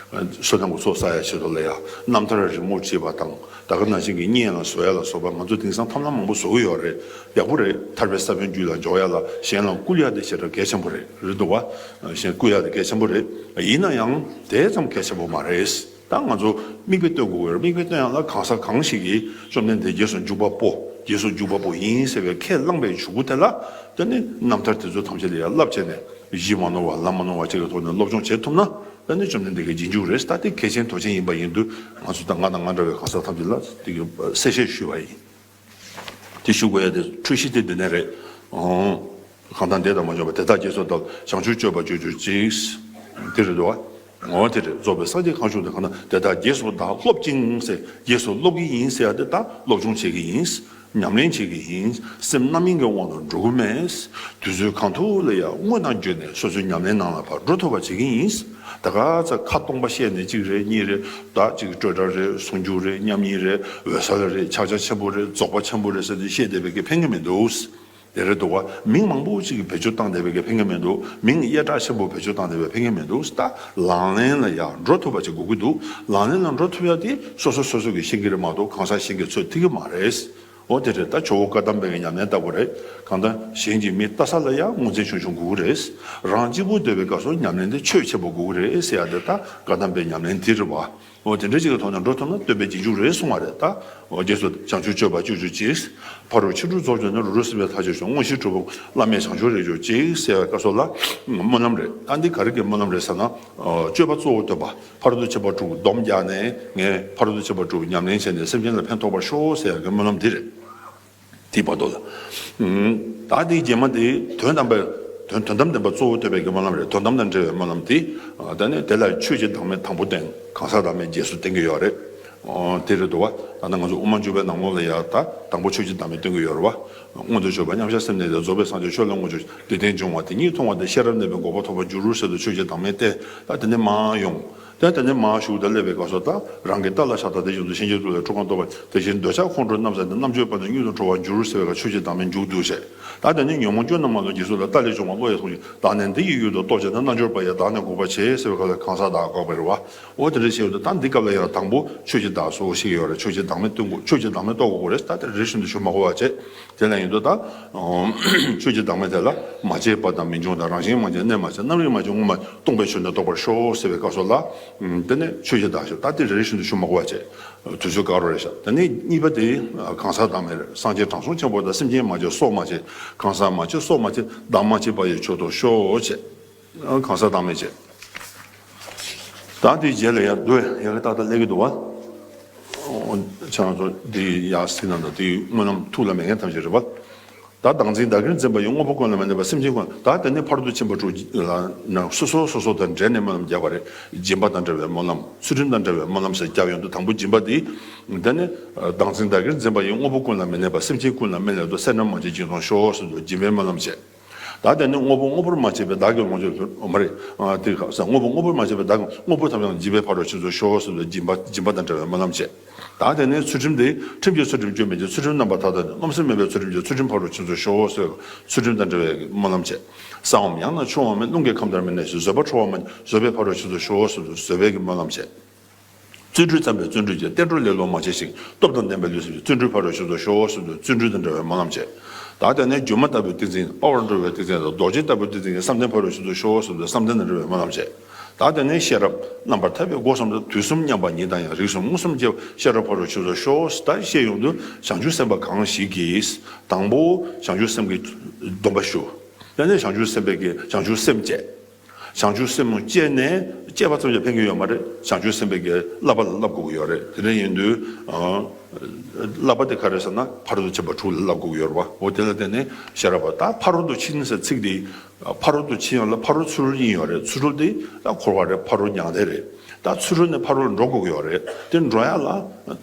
བསོད་ནམས་ཀྱི་ཚོགས་བསགས་ཡ་ཆེད་དུ་ལ་ཡ་རྣམ་ཐར་རི་མོ་བྲིས་པ་དང་ད་ག་ནང་བཞིན་གྱི་བརྙན་ལ་བཟོ་ཡ་ལ་སོགས་པ་ང་ཚོ་དེང་སང་ཐབས་ལམ་མང་པོ་བཟོ་གི་ཡོད་རེད། ཡག་པོ་རེད། ཐར་པའི་ས་བོན་རྒྱུད་ལ་འཇོག་ཡ་ལ་གཞན་ལ་བསྐུལ་ཡ་དེ་ཞེ་དྲག་གལ་ཆེན་པོ་རེད། རེད་འདུག་བ། གཞན་བསྐུལ་ཡ་དེ་གལ་ཆེན་པོ་རེད། ཡིན་ན་ཡང་དེ་ཙམ་གལ་ཆེན་པོ་མ་རེད། ད་ང་ཚོ་མིག་དཔེ་སྟོན་དགོས་ཀྱི་རེད། མིག་དཔེ་སྟོན་ཡ་ལ་གང་ཟག་གང་ཞིག་གིས་བཅོམ་ལྡན་འདས་རྗེས་སུ་འཇུག་པ་པོ་རྗེས་སུ་འཇུག་པ་པོ་ཡིན་ཟེར་བའི་ཁས་བླངས་པའི་གཞུག་གུ་དེ་ལ་དེ་ནི་རྣམ་ཐར་དེ་ཚོ་ཐམས་ཅད་ལ་ཡ་བསླབ་བྱས་ནས་གཞི་མ་ནོར་བ་ལམ་མ་ནོར་བ་ཅིག་གི་ཐོག་ནས་སློབ་སྦྱོང་བྱེད་ཐུབ་ན། ད་ནི་བཅོམ་ལྡན་འདས་ཀྱི་རྗེས་འཇུག་རེད། ད་དེ་གལ་ཆེན་དོན་ཆེན་ཡིན་པ་ཡིན་དུས་ང་ཚོ་དང་ང་དང་ང་འདྲ་བའི་གང་ཟག་ཐམས་ཅད་ལ་དེ་གི་གསལ་བཤད་ཞུས་པ་ཡིན། དེ་ཞུ་དགོས་ཡ་དེ་འཁྲུལ་གཞི་དེ་འདི་ནས་རེད། ཨང་། གང་དག་འདས་དང་མ་བྱོན་པ། དེ་དག་རྗེས་སུ་བདག་བྱང་ཆུབ་སྤྱོད་པ་སྤྱོད་གྱུར་ཅིག་དེ་རེད་དོ། འོ་དེ་རེད། རྫོགས་པའི་སངས་རྒྱས་གང་བྱུང་དེ་གང་དག་དེ་དག་རྗེས་སུ་བདག་སློབ་ཅིང་ཟེར། རྗེས་སུ་སློབ་ཀྱི་ཡིན་ཟེར་ཡ་དེ་ད་སློབ་སྦྱོང་བྱེད་ཀྱི་ཡིན། ཉམས་ལེན་བྱེད་ཀྱི་ཡིན། སེམས་རྣམ་གཡེང་གི་དབང་དུ་འགྲོ་གི་མེད། དུས་ཚོད་གང་ཐུབ་ལ་ཡང་དངོས་དང་བརྒྱུད་ནས་སོ་སོའི་ཉམས་ལེན་ནང་ལ་ཕར་འགྲོ་ཐུབ་པ་བྱེད་ཀྱི་ཡིན། ད་ག་ཚ་ཁ་སྟོང་པ་བཤད་ནས་གཅིག་རེད་གཉིས་རེད། ད་གཅིག་སྤྲོས་བྲལ་རེད། ཟུང་འཇུག་རེད། མཉམ་ཉིད་རེད། འོད་གསལ་རེད། ཕྱག་རྒྱ་ཆེན་པོ་རེད། རྫོགས་པ་ཆེན་པོ་རེད་ཟེར་ཏེ་བཤད་བསྡད་པའི་གི་ཕན་གི་མི་འདུག་དེ་རེད་འདུག་བ། མིང་མང་པོ་ཅིག་གི་བེད་སྤྱོད་བཏང་བསྡད་པའི་གི་ཕན་གི་མི་འདུག་མིང་གཡར་དྲག་ཆེན་པོ་བེད་སྤྱོད་བཏང་བསྡད་པའི་ཕན་གི་མི་འདུག་ད་ལག་ལེན་ལ་ཡང་འགྲོ་ཐུབ་པ་ཅིག་དགོས་ཀྱི་འདུག་ལག་ལེན་ལ་འགྲོ་ཐུབ་ཡ་དེ་སོ་སོ་སོ་སོ་གི་ཤེས་ཀྱི་རེད་མ་གཏོགས་གང་ཟག་གཞན་གྱིས་ཚོད་ཐིག་གི་མ་རེད། འོ་དེ་རེད། ད་ཇོ་བོ་བཀའ་གདམས་པའི་གི་ཉམས་ལེན་ལྟ་བུ་རེད། གང་ལྟར་གཞན་གྱི་མི་ལྟ་ས་ལ་ཡང་ངོས་འཛིན་ཆུང་ཆུང་དགོས་ཀྱི་རེད། རང་གཅིག་པུ་སྡོད་པའི་སྐབས་སུ་ཉམས་ལེན་དེ་ཆོས་ཆེན་པོ་དགོས་ཀྱི་རེད་ཟེར་ཡ་དེ་ད་བཀའ་གདམས་པའི་ཉམས་ལེན་དེ་རེད་བ། འོ་དེ་འདྲ་ཅིག་གི་ཐོག་ནས་འགྲོ་ཐུབ་ན་སྟོན་པའི་རྗེས་འཇུག་རེད་གསུང་བ་རེད་ད། འོ་རྗེས་སུ་བྱང་ཆུབ་སྤྱོད་པ་སྤྱོད་གྱུར་ཅིག། ཕ་རོལ་ཕྱིན་དྲུག་རྫོགས་གྱུར་ནས། རབ་ཏུ་སྲིད་པའི་མཐར་ཕྱིན་ཤོག། དངོས་གཞི་གྲུབ་པ་བླ་མེད་བྱང་ཆུབ་རེག་གྱུར་ཅིག་ཟེར་བའི་སྐབས་སུ་ལ་སྨོན་ལམ་རེད། ད་འདི་ག་རེ་གི་སྨོན་ལམ་རེད་ཟེར་ན། སྤྱོད་པ་གཙོ་བོ་སྟོན་པ་ཕ་རོལ་ཏུ་ཕྱིན་པ་དྲུག་སྡོམ་རྒྱག་ནས། ངས་ཕ་རོལ་ཏུ་ཕྱིན་པ་དྲུག་ཉམས་ལེན་བྱས་ནས་སེམས་ཅན་ལ་ཕན་ཐོགས་པར་ཤོག་ཟེར་ཡག་གི་སྨོན་ལམ་འདི་རེད། དེའི་བར་དུ་ལ། ད་དེའི་རྗེས་མ་དེ་དོན་དམ་པའི་དོན་དོན་དམ་བདེན་པ་གཙོ་བོ་སྟོན་པའི་གི་སྨོན་ལམ་རེད། དོན་དམ་དང་འབྲེལ་བའི་སྨོན་ལམ་དེ། ད་ནི་དེ་ལ་ཆོས་ཀྱི་བདག་མེད་དང་པོ་བསྟན། གང་ཟག་བདག་མེད་རྗེས་སུ་བསྟན་གྱི་ཡོད་རེད། དེ་རེད་འདུག་བ། ད་ནི་ང་ཚོ་དབུ་མ་འཇུག་པའི་ནང་ལོགས་ལ་ཡ་ད་དང་པོ་ཆོས་ཀྱི་བདག་མེད་སྟོན་གྱི་ཡོད་རེད་བ། མངོན་དུ་གྱུར་པ་མཉམ་གཞག་སེམས་གནས་ཏེ། རྫོགས་པའི་སངས་རྒྱས་ཆོས་ལ་མངོན་གྱུར་ཅིག། དེ་སྟེང་འབྱུང་བ་དེ་ཉིད་མཐོང་བ་དང་། ཤེས་རབ་གནས་པའི་འགོག་པ་ཐོབ་པར་འགྱུར་ཟེར་དུས་ཆོས་ཀྱི་བདག་མེད་བསྟན། ད་དེ་ནས་མར་ཡོང་། དེ་དེ་ནས་མར་ཞུགས་ཏེ་སླེབས་པའི་སྐབས་སུ། ད་རང་གི་ལྟ་ལ་བཞག་པ་དེ་བཞིན་དུ། ཕྱིན་ཅི་ལོག་ལས་འཁྲུལ་གང་རྟོགས་པ། དེ་བཞིན་འདོད་ཆགས་ཁོང་ཁྲོ་རྣམ་བསལ་ཏེ། རྣམ་དཔྱོད་པ་ནི་མྱུར་དུ་གྲོལ་བར་འགྱུར་ཟེར་བའི་སྐབས་ཆོས་ཀྱི་བདག་མེད་མཇུག་བསྡུ་བྱས། ད་དེ་ནས་ཉོན་མོངས་སྐྱོན་རྣམས་མ་ལུས། རྗེས་སུ་ལ་ལྟ་ལས་བྱུང་བ་བློ་ཡིས་མཐོང་ཞིང་། བདག་ནི་འདི་ཡི་ཡུལ་དུ་རྟོགས་བྱས་ན། རྣལ་འབྱོར་པ་ཡིས་བདག་ནི་འགོག་པར་བྱེད་ཟེར་བའི་སྐབས་ལ་གང་ཟག་བདག་འགོག་པ་རེད་བ། འོ་དེ་འདྲ་བྱས་ཡོང་དུས། ད་འདི་སྐབས་ལ་ཡང་དང་པོ་ཆོས་ཀྱི་བདག་སོགས་ཤིག་ཡོད་རེད། ཆོས་ཀྱི་བདག་མེད་སྟོན་དགོས། ཆོས་ཀྱི་བདག་མེད་རྟོགས་དགོས་རེད། ད་དེ་རེ་རེ་བཞིན་དུ་ཞུ་མ་དགོས་པ་བྱས། དེ་ལ་ཡིན་དུས་ད། ཆོས་ཀྱི་བདག་མེད་དེ་ལ་མ་སྐྱེས་པ་དང་མི་འབྱུང་དང་། རང་བཞིན་མ་སྐྱེས་གནས་མ་སྐྱེས། རྣམ་རིག་མ་སྐྱེས་ངོ་མ་སྟོང་པའི་ཆོས་ནི་རྟོགས་པར་ཤོག་ཟེར་བའི་སྐབས་སུ་ལ། དེ་ནས་ཆོས་ཀྱི་བདག་ཞུ། ད་དེ་རེ་རེ་བཞིན་དུ་ཞུ་མ་དགོས་པ་བྱས། དུས་ཚོད་བཀག་རོགས་རེད་ཤག། དེ་ནས་གཉིས་པ་དེ་གང་ཟག་བདག་མེད་རེད། སངས་རྒྱས་དྲང་སྲོང་ཆེན་པོ་དང་། སེམས་ཅན་མ་སྐྱེས་སྲོག་མ་སྐྱེས། གང་ཟག་མ་སྐྱེས་སྲོག་མ་སྐྱེས། བདག་མ་སྐྱེས་པ་ཡི་མཆོག་ཏུ་ཤོག་བྱས། གང་ཟག་བདག་མེད་བྱས། ད་དེའི་རྗེས་ལ་ཡང་འདུག། ཡ་གི་ཏག་ཏག་སླེབས་ཀྱི་འདུག་བ། ཁྱེད་རང་ཚོ་འདི་ཡར་གཟིགས་གནང་དང་། དེའི་སྨོན་ལམ་ཐུགས་ལ་མེད་མཁན་ཐམས་ཅད་རེད་བ། ད་བདག་འཛིན་བདག་གིར་འཛིན་པ་ཡི། དངོས་པོ་ཀུན་ལ་མི་གནས་པ་སེམས་ཅན་ཀུན། ད་དེ་ནས་ཕ་རོལ་ཏུ་ཕྱིན་པ་དྲུག་ལ་ནང་སོ་སོ་སོ་སོ་དང་འབྲེལ་ནས་སྨོན་ལམ་བརྒྱབ་པ་རེད། སྦྱིན་པ་དང་འབྲེལ་བའི་སྨོན་ལམ། ཚུལ་ཁྲིམས་དང་འབྲེལ་བའི་སྨོན་ལམ་ཟེར་བརྒྱབ་ཡོང་དུས། དང་པོ་སྦྱིན་པ་དེ། དེ་ནས་བདག་འཛིན་བདག་གིར་འཛིན་པ་ཡི། དངོས་པོ་ཀུན་ལ་མི་གནས་པ་སེམས་ཅན་ཀུན་ལ་མི་གནས་སུ། སེར་སྣ་མ་བྱེད་སྦྱིན་མཐོང་ཤོག་ཟེར་དུས་སྦྱིན་པའི་སྨོན་ལམ་བྱས། ད་དེ་ནས་དངོས་པོ་དངོས་པོར་མ་སྐྱེས་པའི་བདག་གི་ལོངས་སྤྱོད་ལ། མ་རེད། དེ་ག་ས་དངོས་པོ་དངོས་པོར་མ་སྐྱེས་པའི་བདག་གི་དངོས་པོ་ཐམས་ཅད་འཇིག་པའི་ཕ་རོལ་ཕྱིན་སོང་ཤོག་ཟེར་དུས་སྦྱིན་པ་སྦྱིན་པ་དང་འབྲེལ་བའི་སྨོན་ལམ་བྱས། ད་དེ་ནས་ཚུལ་ཁྲིམས་དེ། ཁྲིམས་ཀྱི་ཚུལ་ཁྲིམས་སྐྱོན་མེད་ཅིང་། ཚུལ་ཁྲིམས་རྣམ་པར་ཐར་ཐབས་ནི། རློམ་སེམས་མེད་པའི་ཚུལ་ཁྲིམས་ཀྱིས། ཚུལ་ཁྲིམས་ཕ་རོལ་ཕྱིན་སོང་ཤོག་ཟེར་ཚུལ་ཁྲིམས་དང་འབྲེལ་བའི་སྨོན་ལམ་བྱས། གསང་བའམ་ཡང་ན་ཆུང་བའམ་མེད། རླུང་གིས་ཁམས་དག་མི་གནས་ཤིང་། བཟོད་པ་ཁྲོ་བ་མ་བྱེད། བཟོད་པའི་ཕ་རོལ་ཕྱིན་སོང་ཤོག་ཟེར་དུས་བཟོད་པའི་གི་སྨོན་ལམ་བྱས། བརྩོན་འགྲུས་བརྩམས་པས་བརྩོན་འགྲུས་ཀྱིས། བསྟན་འགྲོ་ལེ་ལོ་མ་བྱས་ཤིང་། སྟོབས་དང་ལྡན་པའི་ལུས་སེམས་ཀྱིས། བརྩོན་འགྲུས་ཕ་རོལ་ཕྱིན་སོང་ཤོག་ཟེར་དུས་བརྩོན་འགྲུས་དང་འབྲེལ་བའི་སྨོན་ལམ་བྱས། ད་དེ་ནས་སྒྱུ་མ་ལྟ་བུའི་ཏིང་འཛིན། དཔའ་བར་འགྲོ་བའི་ཏིང་འཛིན་དང་། རྡོ་རྗེ་ལྟ་བུའི་ཏིང་འཛིན་གྱིས། བསམ་གཏན་ཕ་རོལ་ཕྱིན་སོང་ཤོག་ཟེར་དུས་བསམ་གཏན་དང་འབྲེལ་བའི་སྨོན་ལམ་བྱས། ད་དེ་ནས་ཤེས་རབ་རྣམ་པར་ཐར་པའི་སྒོ་གསུམ་དང་། དུས་གསུམ་མཉམ་པ་ཉིད་དང་ཡང་། རིགས་གསུམ་མངོན་སུམ་སྐྱེ་བ། ཤེས་རབ་ཕ་རོལ་ཕྱིན་སོང་ཤོག། ད་བཤད་ཡོང་དུས་བྱང་ཆུབ་སེམས་དཔའ་གང་ཞིག་གིས། དང་པོ་བྱང་ཆུབ་སེམས་ཀྱི་སྡོམ་པ་ཞུ། དེ་ནས་བྱང་ཆུབ་སེམས་དཔའི་གི་བྱང་ཆུབ་སེམས་བསྐྱེད། བྱང་ཆུབ་སེམས་བསྐྱེད་ནས། བསྐྱེད་པ་ཙམ་གྱིས་ཕན་གྱི་ཡོད་མ་རེད། བྱང་ཆུབ་སེམས་དཔའི་གི་བསླབ་པ་ལ་བསླབ་དགོས་ཀྱི་ཡོད་རེད། དེ་འདྲ་ཡིན་དུས། ཨ། བསླབ་པ་དེ་ག་རེ་ཟེར་ན། ཕ་རོལ་ཏུ་ཕྱིན་པ་དྲུག་ལ་བསླབ་དགོས་ཀྱི་ཡོད་རེད་བ། འོ་དེ་ལ་བརྟེན་ནས་ཤེས་རབ་པ། ད་ཕ་རོལ་ཏུ་ཕྱིན་ཟེར་ཚིག་དེ། ཕ་རོལ་ཏུ་ཕྱིན་ཡོང་ལ་ཕ་རོལ་ཚུར་རོལ་གཉིས་ཡོད་རེད། ཚུར་རོལ་དེ་ད་འཁོར་བ་རེད། ཕ་རོལ་མྱང་འདས་རེད། ད་ཚུར་རོལ་ནས་ཕ་རོལ་འགྲོ་དགོས་ཀྱི་ཡོད་རེད། དེ་འགྲོ་ཡ་ལ་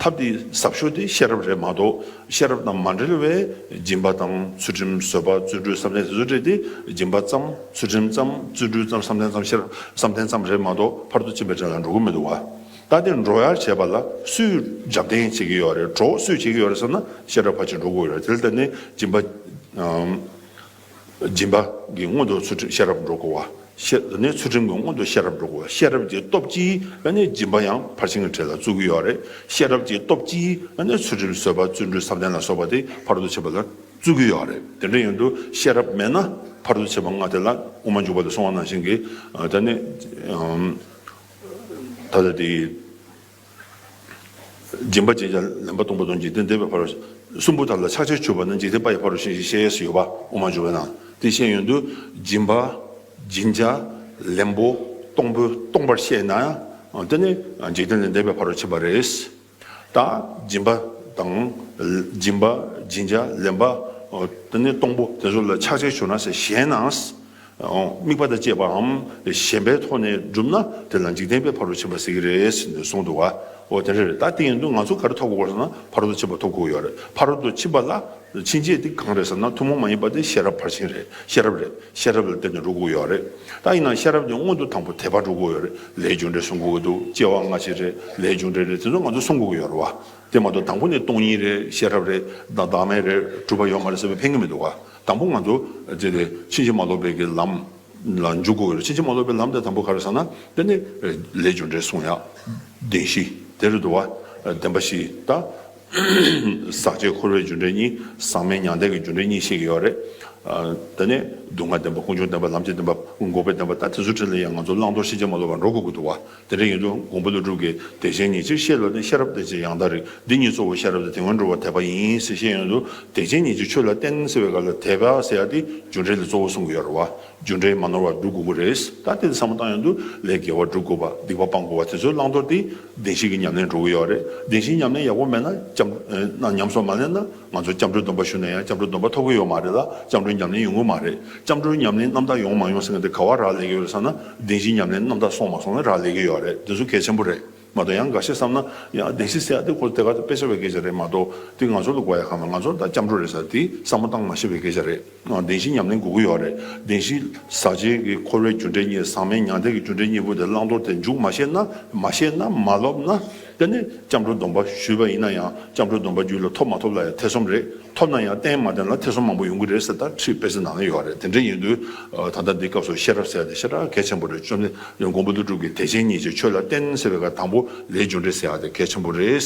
ཐབས་དེ་ཟབ་ཤོས་དེ་ཤེས་རབ་རེད་མ་གཏོགས། ཤེས་རབ་དང་མ་འབྲེལ་བའི་སྦྱིན་པ་དང་། ཚུལ་ཁྲིམས། བཟོད་པ། བརྩོན་འགྲུས། བསམ་གཏན་དེ་ཚོ་སྤྲད་དེ། སྦྱིན་པ་ཙམ། ཚུལ་ཁྲིམས་ཙམ། བརྩོན་འགྲུས་ཙམ། བསམ་གཏན་ཙམ། ཤེས་རབ། བསམ་གཏན་ཙམ་རེད་མ་གཏོགས་ཕ་རོལ་ཏུ་ཕྱིན་པའི་གྲལ་ལ་འགྲོ་གི་མི་འདུག་བ། ད་དེ་འགྲོ་ཡར་བྱེད་པ་ལ་སུས་རྒྱབ་རྟེན་བྱེད་ཀྱི་ཡོད་རེད། གྲོགས་སུས་བྱེད་ཀྱི་ཡོད་རེད་ཟེར་ན། ཤེས་རབ་ཕར་ཕྱིན་འགྲོ་དགོས་ཡོད་རེད། དེ་ལ་བརྟེན་ནས་སྦྱིན་པ། ཨམ། སྦྱིན་པ་གི་སྔོན་དུ་ཚུལ་ཁྲིམས། ཤེས་རབ་འགྲོ་དགོས་བ། ཤེས། ནས་ཚུལ་ཁྲིམས་ཀྱི་སྔོན་དུ་ཤེས་རབ་འགྲོ་དགོས་བ། ཤེས་རབ་ཀྱི་སྟོབས་ཀྱིས་ཨ་ནི་སྦྱིན་པ་ཡང་ཕར་ཕྱིན་གྱི་གྲལ་ལ་བཙུགས་ཀྱི་ཡོད་རེད། ཤེས་རབ་ཀྱི་སྟོབས་ཀྱིས་ཨ་ནི་ཚུལ་ཁྲིམས། བཟོད་པ། བརྩོན་འགྲུས། བསམ་གཏན་ལ་སོགས་པ་དེ་ཕ་རོལ་ཏུ་ཕྱིན་པ་ལ་བཙུགས་ཀྱི་ཡོད་རེད། དེ་འདྲ་ཡིན་དུས་ཤེས་རབ་མེད་ན་ཕ་རོལ་ཏུ་ཕྱིན་པ་ལྔ་དེ་ལ་དབུ་མ་འཇུག་པ་ལ་གསུངས་པ་ནང་བཞིན་གྱི། ཨ། ད་ནི། ཨམ། ད་ལྟ་དེ། སྦྱིན་པ་སྦྱིན་བྱ་ལེན་པ་སྟོང་པ་དང་། འཇིག་རྟེན་བདེ་བའི་ཕ་རོལ། གསུམ་པོ་དག་ལ་ཕྱག་རྒྱ་ཆུད་པ་ནི། འཇིག་རྟེན་པ་ཡི་ཕ་རོལ་ཕྱིན་ཞེས་བཤད་ཡོད་པ། དབུ་མ་འཇུག་པའི་ནང་དེ་བཤད་ཡོང་དུས། སྦྱིན་པ་སྦྱིན་བྱ་ལེན་པོ་སྟོང་པོ་སྟོང་པར་ཤེས་ན་ཡང་། དེ་ནི་འཇིག་རྟེན་ལས་འདས་པའི་ཕ་རོལ་ཕྱིན་པ་རེད། ད་སྦྱིན་པ་དང་། སྦྱིན་པ་སྦྱིན་བྱ་ལེན་པ། དེ་ནི་སྟོང་པོ་དེ་ཚོ་ལ་ཕྱག་རྒྱ་ཆུད་ན་ཟེར་ཞེན་ན། དམིགས་པ་དང་བཅས་པའམ་ཞེན་པའི་ཐོག་ནས་བསྒྲུབས་ན་དེ་ལ་འཇིག་རྟེན་པའི་ཕ་རོལ་ཕྱིན་པ་ཟེར་གྱི་རེད་ཟེར་ནས་གསུངས་འདུག་བ། འོ་དེ་འདྲ་རེད། ད་དེ་ཡིན་དུས་ང་ཚོ་ག་རེ་ཐོབ་དགོས་ཟེར་ན། ཕ་རོལ་ཏུ་ཕྱིན་པ་ཐོབ་དགོས་ཡོད་རེད། ཕ་རོལ་ཏུ་ཕྱིན་པ་ལ་ཕྱིན་ཆད་དེ་གང་རེད་ཟེར་ན། ཐུན་མོང་མ་ཡིན་པ་དེ་ཤེས་རབ་ཕར་ཕྱིན་རེད། ཤེས་རབ་རེད། ཤེས་རབ་ལ་བརྟེན་ནས་འགྲོ་དགོས་ཡོད་རེད། ད་ཡིན་ན་ཤེས་རབ་ཀྱི་སྔོན་དུ་དང་པོ་དད་པ་འགྲོ་དགོས་ཡོད་རེད། ལས་རྒྱུ་འབྲས་སྲུང་དགོས་ཀྱི་འདུག། སྐྱེ་བ་སྔ་ཕྱི་རེད། ལས་རྒྱུ་འབྲས་རེད། དེ་ཚོ་ང་ཚོ་སྲུང་དགོས་ཀྱི་ཡོད་རེད་བ། དེ་མ་གཏོགས་དང་པོ་ནས་སྟོང་ཉིད་རེད། ཤེས་རབ་རེད། བདག་བདག་མེད་རེད། གྲུབ་པ་ཡོད་མ་རེད་ཟེར་བས་ཕན་གྱི་མི་འདུག་བ། དང་པོ་ང་ཚོ་དེ་ལས་ཕྱིན་ཅི་མ་ལོག་པའི་གི་ལམ་ལ་འཇུག་དགོས་ཀྱི་རེད། ཕྱིན་ཅི་མ་ལོག་པའི་ལམ་དེ་དང་པོ་ག་རེ་ཟེར་ན། དེ་ནི་ལས་རྒྱུ་འབྲས་སྲུང་ཡག། བདེན་བཞི་དེ་རེད་འདུག་བ། བདེན་པ་བཞི་ད། ཟག་བཅས་འཁོར་བའི་རྒྱུ་འབྲས་གཉིས། ཟག་མེད་མྱང་འདས་ཀྱི་རྒྱུ་འབྲས་གཉིས་བཤད་ཀྱི་ཡོད་རེད། ཨ། དེ་ནས་སྡུག་བསྔལ་བདེན་པ། ཀུན་འབྱུང་བདེན་པ། ལམ་བྱེད་བདེན་པ། འགོག་པའི་བདེན་པ། ད་དེ་ཚོའི་གྲས་ལ་ཡང་ང་ཚོ་བླང་དོར་ཕྱིན་ཅི་མ་ལོག་པར་འགྲོ་དགོས་ཀྱི་འདུག་བ། དེ་འདྲ་ཡིན་དུས་མགོན་པོ་ཀླུ་སྒྲུབ་ཀྱིས་བདེ་གཤེགས་ཉིད་ཕྱིར་གཤེགས་ལ་བརྟེན། ཤེས་རབ་ལྡན་ཅིང་ཡང་དག་རིག། འདི་ཉིད་གཙོ་བོ་ཤེས་རབ་སྟེ། དེ་སྔོན་འགྲོ་བ་དད་པ་ཡིན། ཟེར་བཤད་ཡོང་དུས་བདེ་གཤེགས་ཉིད་ཀྱི་ཆོས་ལ་བརྟེན་ཟེར་བའི་སྐབས་ལ་དད་པ་ཟེར་ཡ་དེ་རྒྱུ་འབྲས་ལ་གཙོ་བོ་གསུང་གི་ཡོད་རེད་བ། རྒྱུ་འབྲས་མ་ནོར་བར་སྒྲུབ་དགོས་ཀྱི་རེད། ད་དེ་བསམ་བློ་བཏང་ཡོང་དུས་ལས་དགེ་བ་སྒྲུབ་དགོས་པ། སྡིག་པ་སྤང་དགོས་པ། དེ་ཚོའི་བླང་དོར་དེ་བདེན་བཞི་གི་ཉམས་ལེན་འགྲོ་གི་ཡོད་རེད། བདེན་བཞིའི་ཉམས་ལེན་ཡག་པོ་མེད་ན་སྐྱབས། ཨ། ཉམས་སུ་མ་ལེན་ན། ང་ཚོ་སྐྱབས་འགྲོའི་སྡོམ་པ་ཞུས་ན་ཡང་སྐྱབས་འགྲོའི་སྡོམ་པ་ཐོབ་ཀྱི་ཡོད་མ་རེད་ལ། སྐྱབས་འགྲོའི་ཉམས་ལེན་ཡོང་གི་མ་རེད། སྐྱབས་འགྲོའི་ཉམས་ལེན་རྣམ་དག་ཡོང་མ་ཡོང་ཟེར་མཁན་དེ་ག་བ་རག་ལས་ཀྱི་ཡོད་རེད་ཟེར་ན། བདེན་བཞིའི་ཉམས་ལེན་རྣམ་དག་སོང་མ་སོང་ལ་རག་ལས་ཀྱི་ཡོད་རེད། དེ་ཚོ་གལ་ཆེན་པོ་རེད། མ་གཏོགས་ཡང་འགའ་ཤས་བསམ་ན་ཡང་བདེན་བཞི་ཟེར་ཡ་དེ་ཁོ་དེ་ག་དཔེ་ཆ་བའི་སྐད་ཆ་རེད་མ་གཏོགས། དེ་ང་ཚོ་ལ་དགོས་ཡ་གང་མེད། ང་ཚོ་ད་སྐྱབས་འགྲོ་རེད་ཟེར་དེ་བསམ་བློ་བཏང་མ་ཤེས་པའི་སྐད་ཆ་རེད། བདེན་བཞི་ཉམས་ལེན་དགོས་ཀྱི་ཡོད་རེད། བདེན་བཞི་ཟག་བཅས་ཀྱི་འཁོར་བའི་རྒྱུ་འབྲས་གཉིས། ཟག་མེད་མྱང་འདས་ཀྱི་རྒྱུ་འབྲས་གཉིས་པོ་དེ་བླང་དོར་དེ་འཇུག་མ་ཤེས་ན། མ་ཤེས་ན། མ་ལོབས་ན། དེ་ནས་སྐྱབས་འགྲོ་སྡོམ་པ་ཞུས་པ་ཡིན་ན་ཡང་སྐྱབས་འགྲོ་སྡོམ་པ་རྒྱུད་ལ་ཐོབ་མ་ཐོབ་ལ་ཡང་ཐེ་ཚོམ་རེད། ཐོབ་ན་ཡང་རྟེན་མ་བརྟེན་ལ་ཐེ་ཚོམ་མང་པོ་ཡོང་གི་རེད་ཟེར་ད་ཁྲིད་དཔེ་ཆ་ནང་ལ་ཡོད་རེད། དེ་འདྲ་ཡིན་དུས་ད་ལྟ་འདི་སྐབས་སུ་ཤེས་རབ་ཟེར་ཡ་དེ་ཞེ་དྲག་གལ་ཆེན་པོ་རེད། བཅོམ་ལྡན་མགོན་པོ་ཀླུ་སྒྲུབ་ཀྱིས་བདེ་གཤེགས་ཉིད་ཀྱི་ཆོས་ལ་བརྟེན་ཟེར་བའི་ཁ་དང་པོ་ལས་རྒྱུ་འབྲས་ཟེར་ཡ་དེ་གལ་ཆེན་པོ་རེད།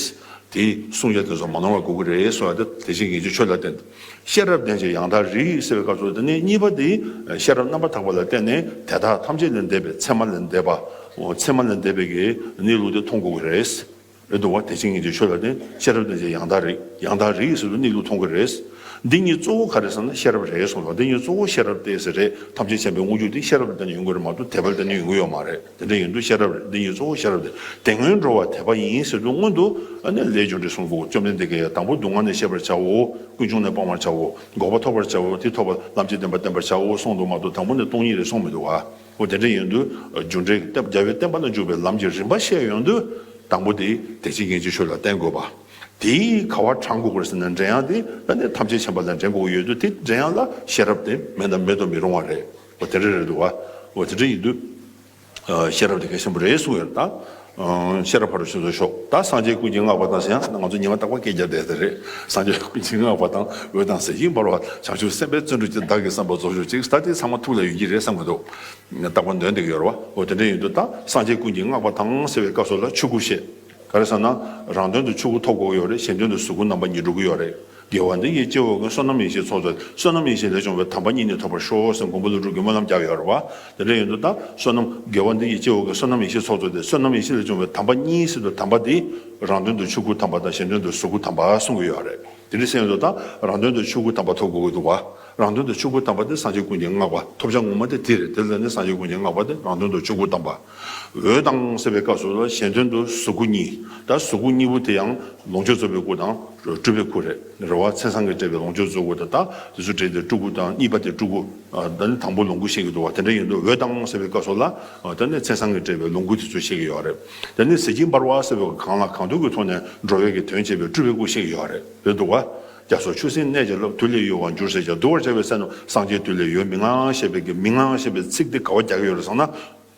དེ་གསུང་ཡ་དེ་ཚོ་མ་ནོར་བ་དགོས་ཀྱི་རེད་གསུང་ཡ་དེ་བདེ་གཤེགས་ཉིད་ཀྱི་ཆོས་ལ་བརྟེན། ཤེས་རབ་ལྡན་ཅིང་ཡང་དག་རིག་ཟེར་བའི་སྐབས་སུ་དེ་ནས་གཉིས་པ་དེ་ཤེས་རབ་རྣམ་པར་དག་པ་ལ་བརྟེན་ནས་དེ་དག་ཐམས་ཅད་ལས་འདས་པའི། མཚན་མ་ལས་འདས་པ། མཚན་མ་ལས་འདས་པའི་གི་གནས་ལུགས་དེ་མཐོང་དགོས་ཀྱི་རེད། རེད་འདུག་བ། བདེ་གཤེགས་ཉིད་ཀྱི་ཆོས་ལ་བརྟེན། ཤེས་རབ་ལྡན་ཅིང་ཡང་དག་རིག། ཡང་དག་རིག་ཟེར་དུས་གནས་ལུགས་མཐོང་གི་རེད། འདི་གཉིས་གཙོ་བོ་ག་རེ་ཟེར་ན་ཤེས་རབ་རེད་གསུངས་པ། འདི་གཉིས་གཙོ་བོ་ཤེས་རབ་སྟེ་ཟེར་རེད། ཐམས་ཅད་མཁྱེན་པའི་དངོས་རྒྱུ་དེ་ཤེས་རབ་ལ་བརྟེན་ནས་ཡོང་གི་རེད་མ་གཏོགས་དད་པ་ལ་བརྟེན་ནས་ཡོང་གི་ཡོད་མ་རེད། དེ་འདྲ་ཡིན་དུས་ཤེས་རབ་རེད། འདི་གཉིས་གཙོ་བོ་ཤེས་རབ་རེད། དེ་སྔོན་འགྲོ་བ་དད་པ་ཡིན་ཟེར་དུས་སྔོན་དུ་ཨ་ནི་ལས་རྒྱུ་འབྲས་གསུང་དགོས། བཅོམ་ལྡན་འདས་ཀྱིས་དང་པོ་སྡུག་བསྔལ་ནས་ཤེས་པར་བྱའོ། ཀུན་འབྱུང་ནས་སྤང་བར་བྱའོ། འགོག་པ་ཐོབ་པར་བྱའོ། དེ་ཐོབ་པ་ལམ་གྱི་བདེན་པ་བསྟེན་པར་བྱའོ་གསུངས་འདུག་མ་གཏོགས་དང་པོ་ནས་སྟོང་ཉིད་རེད་གསུངས་མི་འདུག་བ། འོ་དེ་འདྲ་ཡིན་དུས་རྒྱུ་འབྲས་ཀྱི་སྟེ་རྒྱལ་བའི་བསྟན་པ་ལ་འཇུག་པའི་ལམ་གྱི་རིམ་པ་བཤད་ཡོང་དུས་དང་པོ་དེ་བདེ་གཤེགས་ཉིད་ཀྱི་ཆོས་ལ་བརྟེན་དགོས་པ། དེ་ག་བ་དྲངས་དགོས་ཀྱི་རེད་ཟེར་ན་འདྲེན་ཡག་དེ་ད་ནི་ཐམས་ཅད་མཁྱེན་པ་ལ་འདྲེན་དགོས་ཀྱི་ཡོད་དུས་དེ་འདྲེན་ཡག་ལ་ཤེས་རབ་དེ་མེད་ན་མེད་དུ་མི་རུང་བ་རེད། འོ་དེ་འདྲ་རེད་འདུག་བ། འོ་དེ་འདྲ་ཡིན་དུས། ཨ། ཤེས་རབ་དེ་གལ་ཆེན་པོ་རེད་གསུངས་ཡོད་ད། ཨ། ཤེས་རབ་ཕ་རོལ་ཕྱིན་སོགས་ཤོག་ད་སངས་རྒྱས་ཀུན་གྱིས་བསྔགས་པ་དང་ཟེར་ཡང་ང་ཚོ་ཉི་མ་རྟག་པར་སྐད་རྒྱབ་བསྡད་དེ་རེད། སངས་རྒྱས་ཀུན་གྱིས་བསྔགས་པ་དང་། འོད་དང་ཟེར་གྱིས་འབར་བ། བྱང་ཆུབ་སེམས་དཔའི་བརྩོན་འགྲུས་ཀྱིས། བདག་གི་བསམ་པ་རྫོགས་གྱུར་ཅིག་ད་དེ་ཚང་མ་ཐུགས་ལ་ཡོད་ཀྱི་རེད་བསམ་གྱི་འདུག་རྟག་པར་འདོན་བསྡད་ཀྱི་ཡོད་རེད་བ། འོ་དེ་འདྲ་ཡིན་དུས་ད་སངས་རྒྱས་ཀུན་གྱིས་བསྔགས་པ་དང་ཟེར་བའི་སྐབས་སུ་ལ་ཆོས་སྐུ་བཤད། ག་རེ་ཟེར་ན། རང་དོན་དུ་ཆོས་སྐུ་ཐོབ་དགོས་ཀྱི་ཡོད་རེད། གཞན་དོན་དུ་གཟུགས་སྐུ་རྣམ་པ་གཉིས་འགྲུབ་ཀྱི་ཡོད་རེད། དགེ་བ་འདི་ཡིས་སྐྱེ་བོ་ཀུན། བསོད་ནམས་ཡེ་ཤེས་ཚོགས་རྫོགས་ཏེ། བསོད་ནམས་ཡེ་ཤེས་ལས་བྱུང་བའི་དམ་པ་གཉིས་ནི་ཐོབ་པར་ཤོག་ཟེར་མགོན་པོ་ཀླུ་སྒྲུབ་ཀྱིས་སྨོན་ལམ་རྒྱག་ཡོད་རེད་བ། དེ་འདྲ་ཡིན་དུས་ད་བསོད་ནམས་དགེ་བ་འདི་ཡིས་སྐྱེ་བོ་ཀུན། བསོད་ནམས་ཡེ་ཤེས་ཚོགས་རྫོགས་ཏེ། བསོད་ནམས་ཡེ་ཤེས་ལས་བྱུང་བའི་དམ་པ་གཉིས་ཟེར་དུས་དམ་པ་འདི་རང་དོན་དུ་ཆོས་སྐུ་དམ་པ་དང་གཞན་དོན་དུ་གཟུགས་སྐུ་དམ་པ་གསུང་གི་ཡོད་རེད། དེ་འདྲ་ཟེར་ཡོང་དུས་ད་རང་དོན་དུ་ཆོས་སྐུ་དམ་པ་ཐོབ་དགོས་ཀྱི་འདུག་བ། རང་དོན་དུ་ཆོས་སྐུ་དམ་པ་དེ་སངས་རྒྱས་ཀུན་གྱིས་བསྔགས་པ། ཐོབ་བྱ་ངོ་མ་དེ་དེ་རེད། དེ་ལ་ནི་སངས་རྒྱས་ཀུན་གྱིས་བསྔགས་པ་དེ་རང་དོན་དུ་ཆོས་སྐུ་དམ་པ། འོད་དང་ཟེར་བའི་སྐབས་སུ་ལ་གཞན་དོན་དུ་གཟུགས་སྐུ་གཉིས། ད་གཟུགས་སྐུ་གཉིས་པོ་དེ་ཡང་ལོངས་སྤྱོད་རྫོགས་པའི་སྐུ་དང་སྤྲུལ་པའི་སྐུ་རེད། རེད་བ། མཚན་བཟང་གིས་སྤྲས་པའི་ལོངས་སྤྱོད་རྫོགས་སྐུ་དང་ད་དེ་ཚོ་སྤྲས་ཏེ་སྤྲུལ་སྐུ་དང་། གཉིས་པ་དེ་སྤྲུལ་སྐུ། ད་ནི་དང་པོ་ལོངས་སྐུ་བཤད་ཀྱི་འདུག་བ། དེ་འདྲ་ཡིན་དུས་འོད་དང་ཟེར་བའི་སྐབས་སུ་ལ་ད་ནི་མཚན་བཟང་གིས་སྤྲས་པའི་ལོངས་སྐུ་དེ་ཚོ་བཤད་ཀྱི་ཡོད་རེད། དེ་ནི་ཟེར་གྱིས་འབར་བ་ཟེར་བའི་གང་ལ་གང་འདུལ་གྱི་ཐོག་ནས་འགྲོ་བའི་གི་དོན་བྱེད་པའི་སྤྲུལ་པའི་སྐུ་བཤད་ཀྱི་ཡོད་རེད། རེད་འདུག་བ། རྒྱ་མཚོ་ཆུ་སྲིན་གནས་ཀྱི་རླབས། དུག་ལས་གཡོ་བར་འགྱུར་ཟེར་ཀྱང་། བསྡུ་བར་བྱ་བའི་སེམས་རྣམས་སངས་རྒྱས་དུས་ལས་ཡོལ། མི་མངའ་ཞེས་པའི་གི་མི་མངའ་ཞེས་པའི་ཚིག་འདི་ག་བ་རྒྱག་གི་ཡོད་རེད་ཟེར་ན།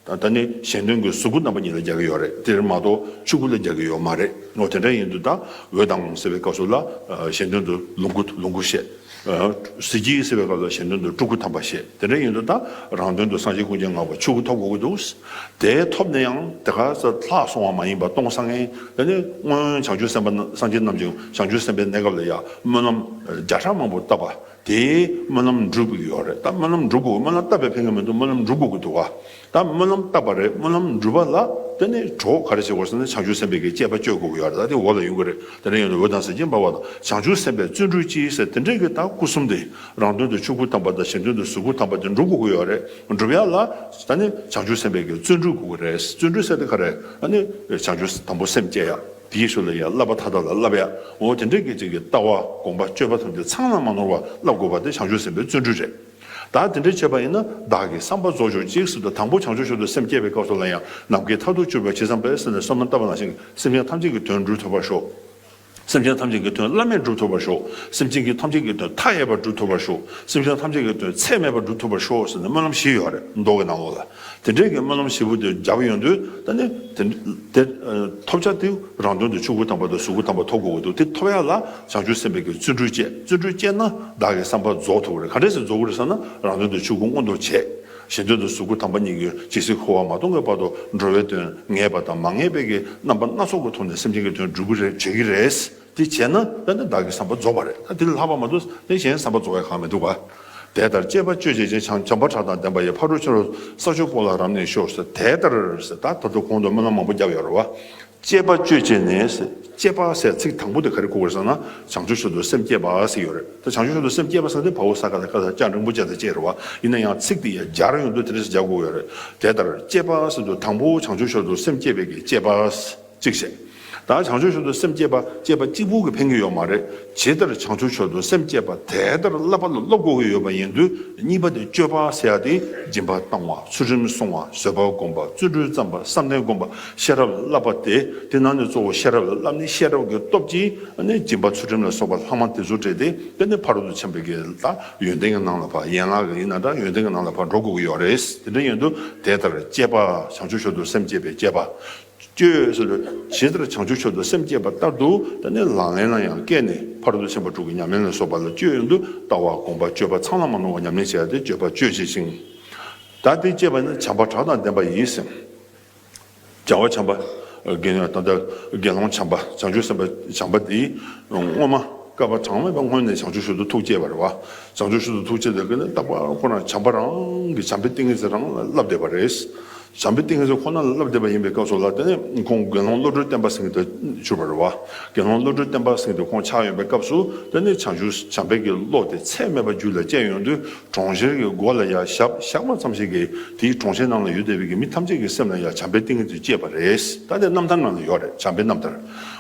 ད་ནི་གཞན་དོན་གྱི་གཟུགས་སྐུ་རྣམ་པ་གཉིས་ལ་རྒྱག་གི་ཡོད་རེད། དེར་མ་གཏོགས་ཆོས་སྐུ་ལ་རྒྱག་གི་ཡོད་མ་རེད། འོ་དེ་འདྲ་ཡིན་དུས་ད་འོད་དང་ཟེར་བའི་སྐབས་སུ་ལ་གཞན་དོན་དུ་ལོངས་སྐུ། ལོངས་སྐུ་བཤད། ཟེར་གྱིས་ཟེར་བའི་སྐབས་ལ་གཞན་དོན་དུ་སྤྲུལ་སྐུ་དམ་པ་བཤད། དེ་འདྲ་ཡིན་དུས་ད་རང་དོན་དུ་སངས་རྒྱས་ཀུན་གྱིས་བསྔགས་པ་ཆོས་སྐུ་ཐོབ་དགོས་ཀྱི་འདུག་དེ་ཐོབ་ནས་ཡང་དེ་ག་ས་ལྷག་སོང་བ་མ་ཡིན་པ་སྟོང་སང་ངེ་ད་ནི་སྔོན་བྱང་ཆུབ་སེམས་དཔའ་སངས་རྒྱས་རྣམས་ཀྱིས་བྱང་ཆུབ་སེམས་དཔའི་གནས་སྐབས་ལ་ཡང་སྨོན་ལམ་བརྒྱ་ཕྲག་མང་པོ་བཏབ་པ་དེའི་སྨོན་ལམ་འགྲུབ་ཀྱི་ཡོད་རེད། ད་སྨོན་ལམ་འགྲུབ་དགོས། སྨོན་ལམ་བཏབ་པའི་ཕན་གྱི་མི་འདུག་སྨོན་ལམ་འགྲུབ་དགོས་ཀྱི་འདུག་བ། ད་སྨོན་ལམ་བཏབ་པ་རེད། སྨོན་ལམ་འགྲུབ་པ་ལ་དེ་ནི་གྲོགས་ག་རེ་བྱེད་དགོས་ཟེར་ན་བྱང་ཆུབ་སེམས་དཔའི་གི་བཅས་པ་སྤྱོད་དགོས་ཀྱི་ཡོད་རེད། ད་དེ་འོག་ལ་ཡོང་གི་རེད། དེ་འདྲ་ཡིན་དུས་འོད་དང་ཟེར་གྱིས་འབར་བ་དང་། བྱང་ཆུབ་སེམས་དཔའི་བརྩོན་འགྲུས་ཀྱིས་ཟེར་དེ་འདྲའི་གི་ད་སྐུ་གསུམ་དེ་རང་དོན་དུ་ཆོས་སྐུ་དམ་པ་དང་གཞན་དོན་དུ་གཟུགས་སྐུ་དམ་པ་དེ་འགྲུབ་དགོས་ཀྱི་ཡོད་རེད། འགྲུབ་ཡ་ལ་ད་ནི་བྱང་ཆུབ་སེམས་དཔའི་གི་བརྩོན་འགྲུས་དགོས་ཀྱི་རེད། བརྩོན་འགྲུས་ཟེར་དེ་ག་རེ། ད་ནི་བྱང་ཆུབ་དང་པོ་སེམས་བསྐྱེད་ཡ། དེའི་ཤུལ་ལ་ཡང་བསླབ་པ་མཐའ་དག་ལ་བསླབ་ཡ། འོ་དེ་འདྲའི་གི་ཅིག་གི་ལྟ་བ་སྒོམ་པ་སྤྱོད་པ་ཐམས་ཅད་ཚང་ལ་མ་ནོར་བ་བསླབ་དགོས་པ་དེ་བྱང་ཆུབ་སེམས་དཔའི་བརྩོན་འགྲུས་རེད། ད་དེ་འདྲ་བྱས་པ་ཡིན་ན་བདག་གི་བསམ་པ་རྫོགས་གྱུར་ཅིག་ཟེར་དུས་དང་པོ་བྱང་ཆུབ་མཆོག་ཏུ་སེམས་བསྐྱེད་པའི་སྐབས་སུ་ལ་ཡང་ནམ་མཁའི་མཐས་གཏུགས་གྱུར་པ་ཇི་ཙམ་པས་ཟེར་ནས་བསམ་མནོ་བཏབ་པ་ནང་བཞིན་སེམས་ཅན་ཐམས་ཅད་ཀྱི་དོན་སྒྲུབ་ཐུབ་པར་ཤོག་སེམས་ཅན་ཐམས་ཅད་ཀྱི་དོན་བླ་མེད་སྒྲུབ་ཐུབ་པར་ཤོག་སེམས་ཅན་གྱི་ཐམས་ཅད་ཀྱི་དོན་མཐའ་ཡས་པར་སྒྲུབ་ཐུབ་པར་ཤོག་སེམས་ཅན་ཐམས་ཅད་ཀྱི་དོན་ཚད་མེད་པར་སྒྲུབ་ཐུབ་པར་ཤོག་ཟེར་ནས་སྨོན་ལམ་བཞི་ཡོད་རེད། མདོ་གི་ནང་ལོགས་ལ། དེ་འདྲའི་གི་སྨོན་ལམ་བཞི་པོ་དེ་བརྒྱབ་ཡོང་དུས་ད་ནི་དེ་དེ་ཐོབ་བྱ་དེ་རང་དོན་དུ་ཆོས་སྐུ་དམ་པ་དང་གཟུགས་སྐུ་དམ་པ་ཐོབ་དགོས་ཀྱི་འདུག་དེ་ཐོབ་ཡ་ལ་བྱང་ཆུབ་སེམས་དཔའི་གི་བརྩོན་འགྲུས་བསྐྱེད། བརྩོན་འགྲུས་བསྐྱེད་ན་བདག་གི་བསམ་པ་རྫོགས་ཐུབ་ཀྱི་རེད། ག་འདྲས་སེ་རྫོགས་ཀྱི་རེད་ཟེར་ན་རང་དོན་དུ་ཆོས་སྐུ་མངོན་དུ་བྱེད། གཞན་དོན་དུ་གཟུགས་སྐུ་དམ་པ་གཉིས་ཀྱིས་ཇི་སྲིད་འཁོར་བ་མ་སྟོངས་ཀྱི་བར་དུ་འགྲོ་བའི་དོན་ངེས་པ་དང་མ་ངེས་པའི་གི་རྣམ་པ་སྣ་ཚོགས་ཀྱི་ཐོག་ནས་སེམས་ཅན་གྱི་དོན་སྒྲུབ་ཀྱི་རེད། བྱེད་ཀྱི་རེད། དེ་བྱས་ན་ད་ནི་བདག་གི་བསམ་པ་རྫོགས་པ་རེད། ད་དེ་ལས་ལྷག་པ་མ་གཏོགས་དེ་གཞན་བསམ་པ་རྫོགས་པའི་གང་མི་འདུག་ག་དེ་ལྟར་སྤྱད་པ་སྤྱོད་བྱེད་ཅིང་། བྱམས་པ་གྲགས་དང་ལྡན་པ་ཡིས། ཕ་རོལ་ཕྱིན་རབ་ཏུ་ས་ཆུ་པོ་ལ་རབ་གནས་ཤོག་ཟེར། དེ་ལྟར་ཟེར། ད་ད་དུང་གོང་དུ་སྨོན་ལམ་མང་པོ་བརྒྱབ་ཡོད་རེད་བ། སྤྱད་པ་སྤྱོད་བྱེད་ནས་ཟེར། སྤྱད་པ་ཟེར་ཚིག་དང་པོ་དེ་ག་རེ་གོ་དགོས་ཟེར་ན། བྱང་ཆུབ་མཆོག་ཏུ་སེམས་བསྐྱེད་པ་ཟེར་ཡོད་རེད། ད་བྱང་ཆུབ་མཆོག་ཏུ་སེམས་བསྐྱེད་པ་ཟེར་དེ་བའོ་ས་ག་ལ་ཀ་ས་སྐྱ་འགྲེང་བུ་བཅས་དང་བཅས་རེད་བ། ཡིན་ན་ཡང་ཚིག་དེ་ཡང་སྦྱར་ཡོང་དུས་དེ་འདྲ་ཞིག་སྦྱར་དགོས་ཡོད་རེད། དེ་ལྟར་སྤྱད་པ་ཟེར་དུས་དང་པོ་བྱང་ཆུབ་མཆོག་ཏུ་སེམས་བསྐྱེད་པའི་གི་སྤྱད་པ་གཅིག་བྱས། ད་བྱང་ཆུབ་མཆོག་ཏུ་སེམས་བསྐྱེད་པ་སྤྱད་པ་གཅིག་པུ་གིས་ཕན་གྱི་ཡོད་མ་རེད། ཇི་ལྟར་བྱང་ཆུབ་མཆོག་ཏུ་སེམས་བསྐྱེད་པ་དེ་ལྟར་བསླབ་པ་ལ་སློབ་དགོས་ཀྱི་ཡོད་པ་ཡིན་དུས། གཉིས་པ་དེ་སྤྱོད་པ་ཟེར་ཡ་དེ་སྦྱིན་པ་བཏང་བ། ཚུལ་ཁྲིམས་སྲུང་བ། བཟོད་པ་སྒོམ་པ། བརྩོན་འགྲུས་བརྩམས་པ། བསམ་གཏན་སྒོམ་པ། ཤེས་རབ་བསླབ་པ་སྟེ། དེ་ནང་ནས་གཙོ་བོ་ཤེས་རབ་ལ་བསླབ་ནས། ཤེས་རབ་ཀྱི་སྟོབས་ཀྱིས་ནི་སྦྱིན་པ་ཚུལ་ཁྲིམས་ལ་སོགས་པ་ལྷག་མ་དེ་ཚོ་སྤྲད་དེ། དེ་ནི་ཕ་རོལ་ཏུ་ཕྱིན་པའི་གི་ད་ཡོན་ཏན་གྱི་ནང་ལ་ཕར། ཡན་ལག་གི་ཡིན་ན་འདྲ། ཡོན་ཏན་གྱི་ནང་ལ་ཕར་འགྲོ་དགོས་ཀྱི་ཡོད་རེད། དེ་འདྲ་ཡིན་དུས་དེ་ལྟར་སྤྱད་པ། བྱང་ཆུབ་མཆོག་ཏུ་སེམས་བསྐྱེད་པའི་སྤྱད་པ། སྤྱོད་ཟེར་དུས་ཇི་ལྟར་བྱང་ཆུབ་མཆོག་ཏུ་སེམས་བསྐྱེད་པ་ལྟར་དུ། དེ་ནི་ལག་ལེན་ལ་ཡང་བཀལ་ནས། ཕ་རོལ་ཏུ་ཕྱིན་པ་དྲུག་གི་ཉམས་ལེན་ལ་སོགས་པ་ལ་སྤྱོད་ཡོང་དུས། ལྟ་བ་སྒོམ་པ་སྤྱོད་པ་ཚང་ལ་མ་ནོར་བ་ཉམས་ལེན་བྱེད་ཡ་དེ་སྤྱོད་པ་སྤྱོད་བྱེད་ཅིང་། ད་དེ་སྤྱད་པ་ནི་བྱམས་པ་གྲགས་དང་ལྡན་པ་ཡིས་ཟེར། བྱམས་པ་བྱམས་པ། དགེ་འདུན་ད་ལྟ་དགེ་སློང་བྱམས་པ། བྱང་ཆུབ་སེམས་དཔའ་བྱམས་པ་དེས་སྔོན་མ་བསྐལ་པ་གྲངས་མེད་པ་སྔོན་ནས་བྱང་ཆུབ་མཆོག་ཏུ་ཐུགས་བསྐྱེད་པ་རེད་བ། བྱང་ཆུབ་མཆོག་ཏུ་ཐུགས་བསྐྱེད་དེ་གི་ནི་རྟག་པར་ཁོ་རང་བྱམས་པ་རང་གི་བྱམས་པའི་ཏིང་ངེ་འཛིན་རང་ལ་བསླབ་བསྡད་པ་རེད། བྱམས་པའི་ཏིང་ངེ་འཛིན་ཁོ་ན་ལ་བསླབ་བསྡད་པ་ཡིན་པའི་སྐབས་སུ་ལ། དེ་ནས་ཁོང་དགེ་སློང་བློ་གྲོས་བརྟན་པ་ཟེར་མཁན་དེ་གྱུར་པ་རེད་བ། དགེ་སློང་བློ་གྲོས་བརྟན་པ་ཟེར་མཁན་དེ་ཁོང་ཆགས་ཡོང་པའི་སྐབས་སུ། དེ་ནས་བྱང་ཆུབ་བྱམས་པའི་གི་བློ་དེ་ཚད་མེད་པ་རྒྱུད་ལ་སྐྱེས་ཡོང་དུས། གྲོང་ཁྱེར་གྱི་སྒོ་ལ་ཡར་ཞག་ཞག་མ་ཙམ་ཞིག་གིས་དེའི་གྲོང་ཁྱེར་ནང་ལ་ཡོད་བསྡད་པའི་གི་མི་ཐམས་ཅད་ཀྱི་སེམས་ལ་ཡང་བྱམས་པའི་ཏིང་ངེ་འཛིན་སྐྱེས་པ་རེད། ད་དེ་རྣམ་ཐར་ནང་ལ་ཡོད་རེད། བྱམས་པའི་རྣམ་ཐར།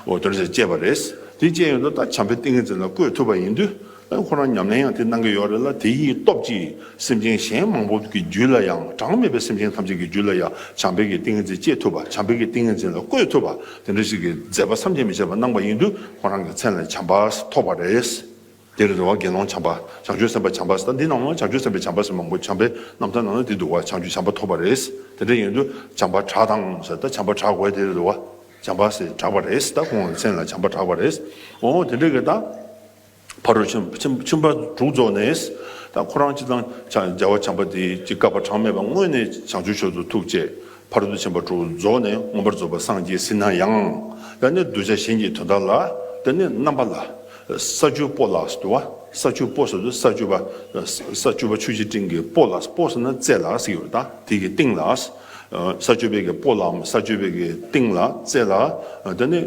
འོ་དེ་འདྲ་ཞིག་སྐྱེས་པ་རེད། དེ་སྐྱེས་ཡོང་དུས་ད་བྱམས་པའི་ཏིང་ངེ་འཛིན་ལ་བཀོད་ཐུབ་པ་ཡིན་དུས། ཁོ་རང་ཉམས་ལེན་ཡང་དེ་གནང་གི་ཡོད་རེད་ལ། དེ་ཡི་སྟོབས་ཀྱིས་སེམས་ཅན་གཞན་མང་པོ་གི་རྒྱུད་ལ་ཡང་། གྲངས་མེད་པའི་སེམས་ཅན་ཐམས་ཅད་ཀྱི་རྒྱུད་ལ་ཡང་བྱམས་པའི་གི་ཏིང་ངེ་འཛིན་སྐྱེ་ཐུབ་པ། བྱམས་པའི་གི་ཏིང་ངེ་འཛིན་ལ་བཀོད་ཐུབ་པ། དེ་འདྲ་ཞིག་གི་མཛད་པ་བསམ་གྱིས་མི་ཁྱབ་པ་གནང་བ་ཡིན་དུས། ཁོ་རང་གི་མཚན་ལ་བྱམས་པ་ཐོགས་པ་རེད། དེ་རེད་དོ། དགེ་སློང་བྱམས་པ། བྱང་ཆུབ་སེམས་དཔའ་བྱམས་པ་ཟེར། འདི་ནང་ལ་བྱང་ཆུབ་སེམས་དཔའ་བྱམས་པ་ཟེར་མང་པོ། བྱམས་པའི་རྣམ་ཐར་ནང་ལ་འདི་འདུག་བ། བྱང་ཆུབ་བྱམས་པ་ཐོབ་པ་རེད། དེ་འདྲ་ཡིན་དུས་བྱམས་པ་གྲགས་དང་ཟེར། ད་བྱམས་པ་གྲགས་དགོས་དེ་རེད་དོ། བྱམས་པ་ཟེར་གྲགས་པ་རེད། ད་ཁོང་མཚན་ལ་བྱམས་པ་གྲགས་པ་རེད། འོ་དེ་འདྲ་གི་ད། ཕ་རོལ་ཕྱིན་ཕྱིན་ཕྱིན་པ་དྲུག་རྫོགས་ནས། ད་ཁོ་རང་སྤྱིར་བཏང་བྱ་རྒྱལ་བ་བྱམས་པ་དེ་ཅིག་བསྐལ་པ་གྲངས་མེད་པ་སྔོན་ནས་བྱང་ཆུབ་མཆོག་ཏུ་ཐུགས་བསྐྱེད། ཕ་རོལ་ཏུ་ཕྱིན་པ་དྲུག་རྫོགས་ནས་མངོན་པར་རྫོགས་པར་སངས་རྒྱས་ཟིན་ན་ཡང་། ད་ནི་གདུལ་བྱ་གཞན་གྱི་དོན་དག་ལ། ད་ནི་རྣམ་པ་ལ། ས་བཅུ་པོ་ལ་ཟེར་དུས་བ། ས་བཅུ་པོ་ཟེར་དུས་ས་བཅུ་པ། ས་བཅུ་པ་ཆུ་བཞི་སྤྲིན་གྱི་པོ་ལ། པོ་ཟེར་ན་རྩེ་ལ་ཟེར་གྱི་ཡོད་རེད། ད་དེ་གི་སྟེང་ལ། ས་བཅུ་པའི་གི་པོ་ལའམ་ས་བཅུ་པའི་གི་སྟེང་ལ། རྩེ་ལ། ད་ནི།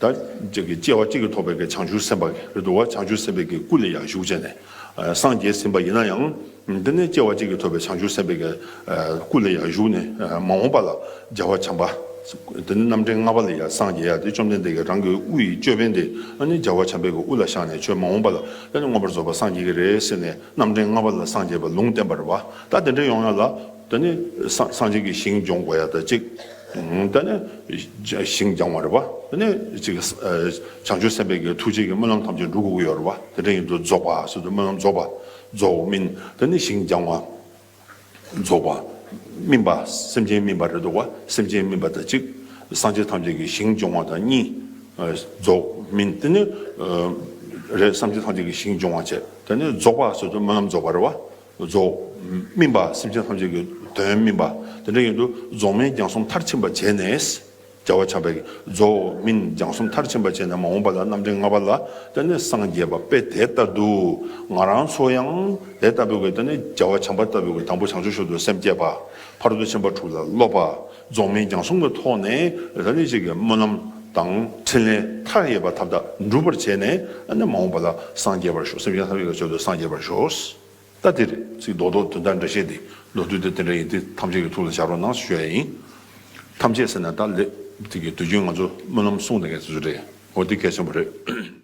ད་ཅིག་གི་སྐྱེ་བ་གཅིག་གིས་ཐོབ་པའི་གི་བྱང་ཆུབ་སེམས་དཔའ་གི་རེད་འདུག་བ། བྱང་ཆུབ་སེམས་དཔའི་གི་སྐུ་ལ་ཡང་བཞུགས་བྱས་ནས། སངས་རྒྱས་ཟིན་པ་ཡིན་ན་ཡང་། དེ་ནས་སྐྱེ་བ་གཅིག་གིས་ཐོབ་པའི་བྱང་ཆུབ་སེམས་དཔའི་གི་སྐུ་ལ་ཡང་བཞུགས་ནས། མ་འོངས་པ་ལ་རྒྱལ་བ་བྱམས་པ། དེ་ནི་རྣམ་འདྲེན་ལྔ་པ་ལ་ཡང་སངས་རྒྱས་ཡ་དེ་བཅོམ་ལྡན་འདས་ཀྱི་རང་གི་དབུ་ཡི་ཅོད་པན་དེ་ཨ་ནི་རྒྱལ་བ་བྱམས་པའི་གི་དབུ་ལ་བཞག་ནས། ཁྱོད་མ་འོངས་པ་ལ་ཨ་ནི་མངོན་པར་རྫོགས་པར་སངས་རྒྱས་ཀྱི་རེད་ཟེར་ནས། རྣམ་འདྲེན་ལྔ་པ་ལ་སངས་རྒྱས་པ་ལུང་བསྟན་པ་རེད་བ། ད་དེ་འདྲ་ཡོང་ཡ་ལ། ད་ནི་སངས་སངས་རྒྱས་ཀྱི་ཞིང་སྦྱོང་དགོས་ཡ་ད་གཅིག་ད་ནི་ཞིང་སྦྱང་བ་རེད་བ། ད་ནི་ཅིག་བྱང་ཆུབ་སེམས་དཔའི་གི་ཐུགས་རྗེ་གི་སྨོན་ལམ་ཐམས་ཅད་འགྲུབ་དགོས་ཀྱི་ཡོད་རེད་བ། དེ་འདྲ་ཡིན་དུས་རྫོགས་པ་ཟེར་དུས་སྨོན་ལམ་རྫོགས་པ། རྫོགས་སྨིན། ད་ནི་ཞིང་སྦྱང་བ། རྫོགས་པ། སྨིན་པ། སེམས་ཅན་སྨིན་པ་རེད་འདུག་བ། སེམས་ཅན་སྨིན་པ་དང་གཅིག་སངས་རྒྱས་ཐམས་ཅད་ཀྱི་ཞིང་སྦྱོང་བ་དང་གཉིས། རྫོགས་སྨིན། དེ་ནི་རེད། སངས་རྒྱས་ཐམས་ཅད་ཀྱི་ཞིང་སྦྱོང་བ་བྱས། དེ་ནི་རྫོགས་པ་ཟེར་དུས་སྨོན་ལམ་རྫོགས་པ་རེད་བ། རྫོགས། སྨིན་པ། སེམས་ཅན་ཐམས་ཅད་ཀྱི་དོན་སྨིན་པ། དེ་འདྲ་ཡིན་དུས་རྫོགས་སྨིན་སྦྱང་གསུམ་མཐར་ཕྱིན་པ་བྱས་ནས། རྒྱལ་བ་བྱམས་པའི་རྫོགས་སྨིན་སྦྱང་གསུམ་མཐར་ཕྱིན་པ་བྱས་ནས། མ་འོངས་པ་ལ་རྣམ་འདྲེན་ལྔ་པ་ལ་དེ་ནི་སངས་རྒྱས་པ་དཔེ་དེ་ལྟར་དུ། ང་རང་ཚོ་ཡང་དེ་ལྟ་བུའི་གི་དེ་ནི་རྒྱལ་བ་བྱམས་པ་ལྟ་བུའི་གི་དང་པོ་བྱང་ཆུབ་མཆོག་ཏུ་སེམས་བསྐྱེད་པ། ཕ་རོལ་ཏུ་ཕྱིན་པ་དྲུག་ལ་སློབ་པ། རྫོགས་སྨིན་སྦྱང་གསུམ་གྱི་ཐོག་ནས་དེ་ནི་ཅིག་གི་སྨོན་ལམ་དང་ཕྲིན་ལས་མཐའ་ཡས་པ་ཐམས་ཅད་འགྲུབ་པར་བྱས་ནས། དེ་ནི་མ་འོངས་པ་ལ་སངས་རྒྱས་པར་ཤོག་སེམས་ཅན་ཐམས་ཅད་ཀྱི་མཆོག་ཏུ་སངས་རྒྱས་པར་ཤོག་ད་དེ་རེད། ཚིག་རྡོག་རྡོག་དོན་དག་འགྲེལ་བཤད་འདི་མདོར་བསྡུས་དེ་དེ་འདྲ་ཡིན། དེ་ཐམས་ཅད་ཀྱི་ཐུགས་ལ་བཞག་རོགས་གནང་ཞུ་ཡ་ཡིན། ཐམས་ཅད་ཟེར་ན་ད་ལས་དེ་གི་དུས་རྒྱུན་ང་ཚོ་སྨོན་ལམ་གསུང་བསྡད་མཁན་དེ་ཚོ་རེད། འོ་དེ་གལ་ཆེན་པོ་རེད།